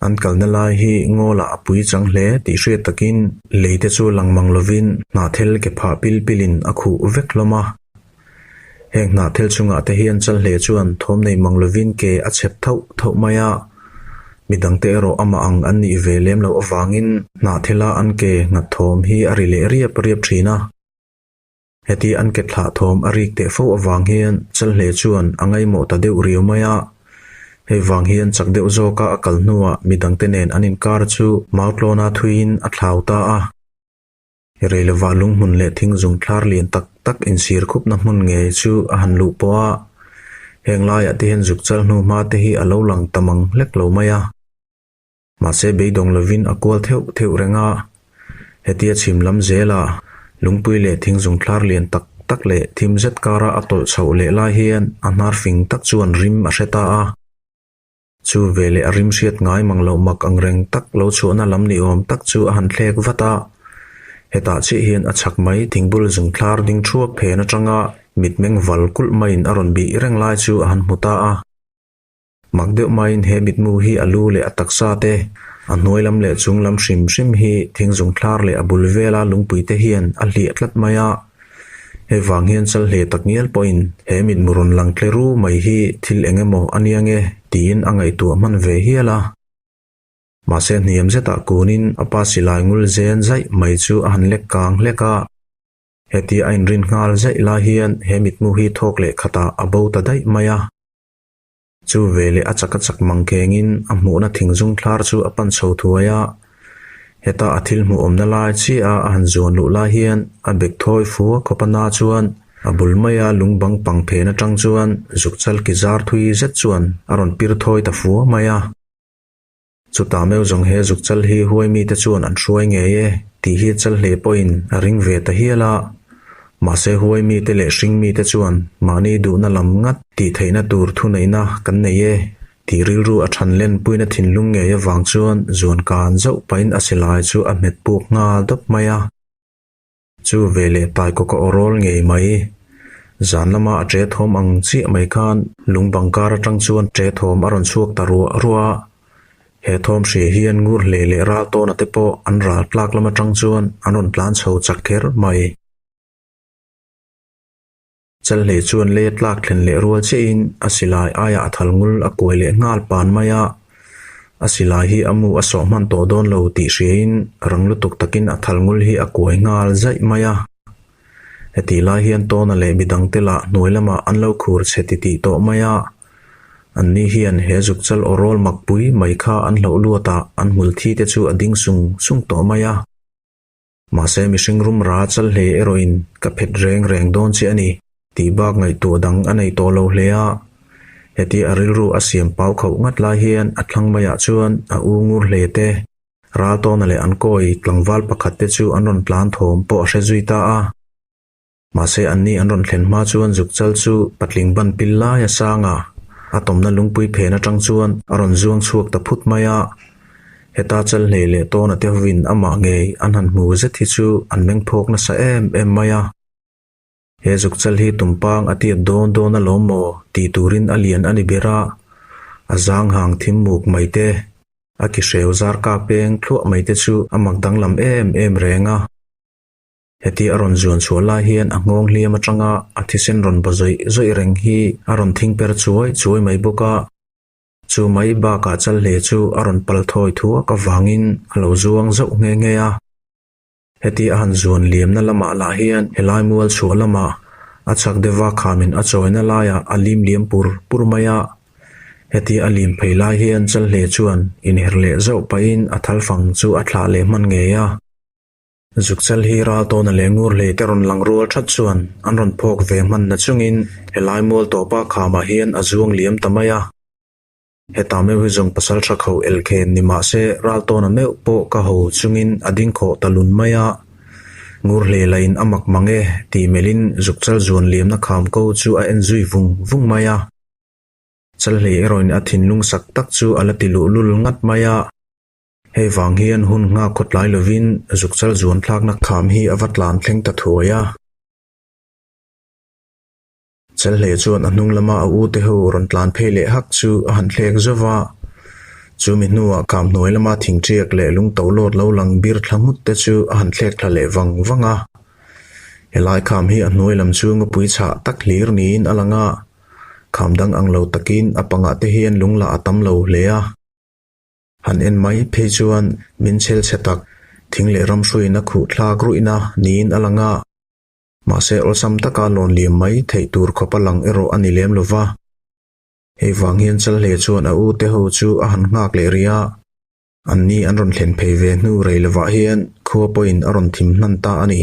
an kalna lai hi ngawlah a pui chang hle tih hriat takin lei te chu lang mang lovin hnahthel ke phah pil pilin a khuh vek hlawm a. Heng hnahthel chungah te hian Chalhle chuan thawm nei mang lovin ke a chhep thauh thauh mai a, midangte erawh amah ang an nih ve lem loh avangin hnahthela an ke nghat thawm hi a ri leh riap riap thin a. Heti an ke thlah thawm a rik teh fo avang hian Chalhle chuan a ngaihmawh ta deuh riau mai a, hei vang hian chak deuh zawka a kal hnuah midangte nen an inkar chu Mautlawna thuiin a thlau ta a. Reilova lunghmun leh thing zung thlar lian tak tak insir khupna hmun ngei chu a han luh pawh a, heng laiah te hian zuk chal hnu hma te hi a lo lang ta mang hlek lo mai a. Mahse beidawng lovin a kual theuh theuh reng a, hetia chhim lam zela lungpui leh thing zung thlar lian tak tak leh thim zet kara a tawlh chhoh leh lai hian a hnar fing tak chuan rim a hre ta a. Chu veleh a rim hriat ngai mang loh mak ang reng tak lo chhuahna lam ni awm tak chu a han thlek vat a. Hetah chiah hian a chhak mai thingbul zung thlar ding thuak phen atanga mitmeng val kulh maiin a rawn bih reng lai chu a han hmu ta a. Mak deuh maiin he mitmu hi a lu leh a taksa te, a hnuai lam leh chung lam hrim hrim hi thing zung thlar leh a bul vela lungpui te hian a hliah tlat mai a. Hei vang hian Chalhle tak ngial pawhin he mitmu rawn lang tle ru mai hi thil eng emaw a nia nge tiin a ngaihtuah hman ve hial a. Mahse hniam zetah kunin a pa silai ngul zen zaih mai chu a han lek kang hlek a. Hetia a inrin nghal zaih lai hian he mitmu hi thawk leh khatah a bo ta daih mai a. Chu veleh a chak a chak mang kengin a hmuhna thingzung thlar chu a pan chho thuai a. Heta a thil hmuh awmna lai chiah a han zuan luh lai hian a bek thawi fua khawp a na chuan a bul maia lung bang pang phen atang chuan zuk chal ki zar thui zet chuan a rawn pir thawi ta fua mai a. Chutah meuh zawng he zuk chal hi huai mite chuan an hruai ngei e tih hi chal hle pawhin a ring ve ta hial a. Mahse huai mite leh hring mite chuan mahni duhna lam ngat tih theihna tur thuneihna kan nei e tih rilru a than len puina thinlung ngei avang chuan zuan kan zauh pahin a silai chu a hmet puk nghal dawp mai a. Chu veleh taikawk a awrawl ngei mai. Zan lama a ṭe thawm ang chiah mai khan lung bang kar aṭang chuan ṭe thawm a rawn chhuak ta ruah ruah a. He thawm hria hian ngur hle leh ral tawna te pawh an ral tlak lam aṭang chuan an rawn tlan chho chak kher mai. Chalhlei chuan lei a tlak thlen leh rual chiahin a silai aiah a thal ngul a kuai leh nghal pan mai a. A silai hi a mu a sawh hman tawh dawn lo tih hriain rang lutuk takin a thal ngul hi a kuai nghal zaih mai a. Hetih lai hian Tawna leh midangte lah hnuai lamah an lo khur chhe titih tawh mai a. Anni hian he zukchal aw rawl makpui mai kha an hloh luatah an hmul thi te chu a ding sung sung tawh mai a. Mahse mihring rum ra chal hle erawhin ka phet reng reng dawn che a ni tih bak ngaihtuah dang a nei tawh lo hle a. Heti a rilru a siam pau khauh ngat lai hian a thlang maiah chuan a u ngur hle te, Raltawna leh an kawi tlangval pakhat te chu an rawn tlan thawm pawh a hre zui ta a. Mahse anni an rawn thlen hma chuan zukchal chu patling ban pil lai a sang a, a tawmna lungpui phen atang chuan a rawn zuang chhuak ta phut mai a. Heta chal hlei leh tawna te hovin amah ngei an han hmu zet hi chu an meng phawk nasa em em mai a. He zukchal hi tumpang a tiat dawn dawn alawm maw tih turin a lian a ni ber a, a zang hang thim muk mai te, a ki hreu zar kak peng thluah mai te chu a mak danglam em em reng a. Heti a rawn zuan chhuah lai hian a nghawng hliam atanga a thisen rawn ba zawih zawih reng hi a rawn thing per chuai chuai mai bawk a. Chu mai bakah chalhle chu a rawn pal thawi thuak avangin a lo zuang zauh nghe nghe a. Heti a han zuan liamna lamah lah hian helai mual chhuah lamah a chhak deuha khamin a chawina laiah a lim liam pur pur mai a. Heti a lim phei lai hian chalhle chuan inher leh zauh pahin a thalfang chu a thlah leh hman ngei a. Zukchal hi Raltawna leh Ngurhlei te rawn lang rual that chuan an rawn phawk ve hman na chungin helai mual tawpa khamah hian a zuang liam ta mai a. Heta meuh hi zawng pasal tha kho elkhen ni mah se Raltawna meuh pawh ka ho chungin a ding khawh ta lun mai a. Ngurhlei lahin a mak mang e tih melhin Zukchal zuan liamna kham ko chu a en zui vung vung mai a. Chalhlei erawhin a thinlung sak tak chu a la ti luhlul ngat mai a. Hei vang hian hun nghak khaw tlai lovin zukchal zuan thlakna kham hi a va tlan thleng ta thuai a. Chelhlei chuan a hnung lama a ute ho rawn tlan phei leh hak chu a han thlek zauh va. Chu mi hnuah kham hnuai lama thingṭiak leh lung to lawt lo lang bir thla nghut te chu a han thlek thla leh vang vang a. Helai kham hi a hnuai lam chu ngapui chhah tak hlir niin a lang a. Kham dang ang lo takin a pangah te hian lung lah a tam lo hle a. Han en mai phei chuan min chhel chhe tak, thing leh ram hruiin a khuh thlak ruihna niin a lang a. Mahse awlsam taka lawn liam mai theih tur khawp a lang erawh a ni lem lo va. Hei vang hian Chalhle chuan a u te ho chu a han nghak leh rih a. Anni an rawn thlen phei ve hnu rei lovah hian khua pawhin a rawn thim hnan ta a ni.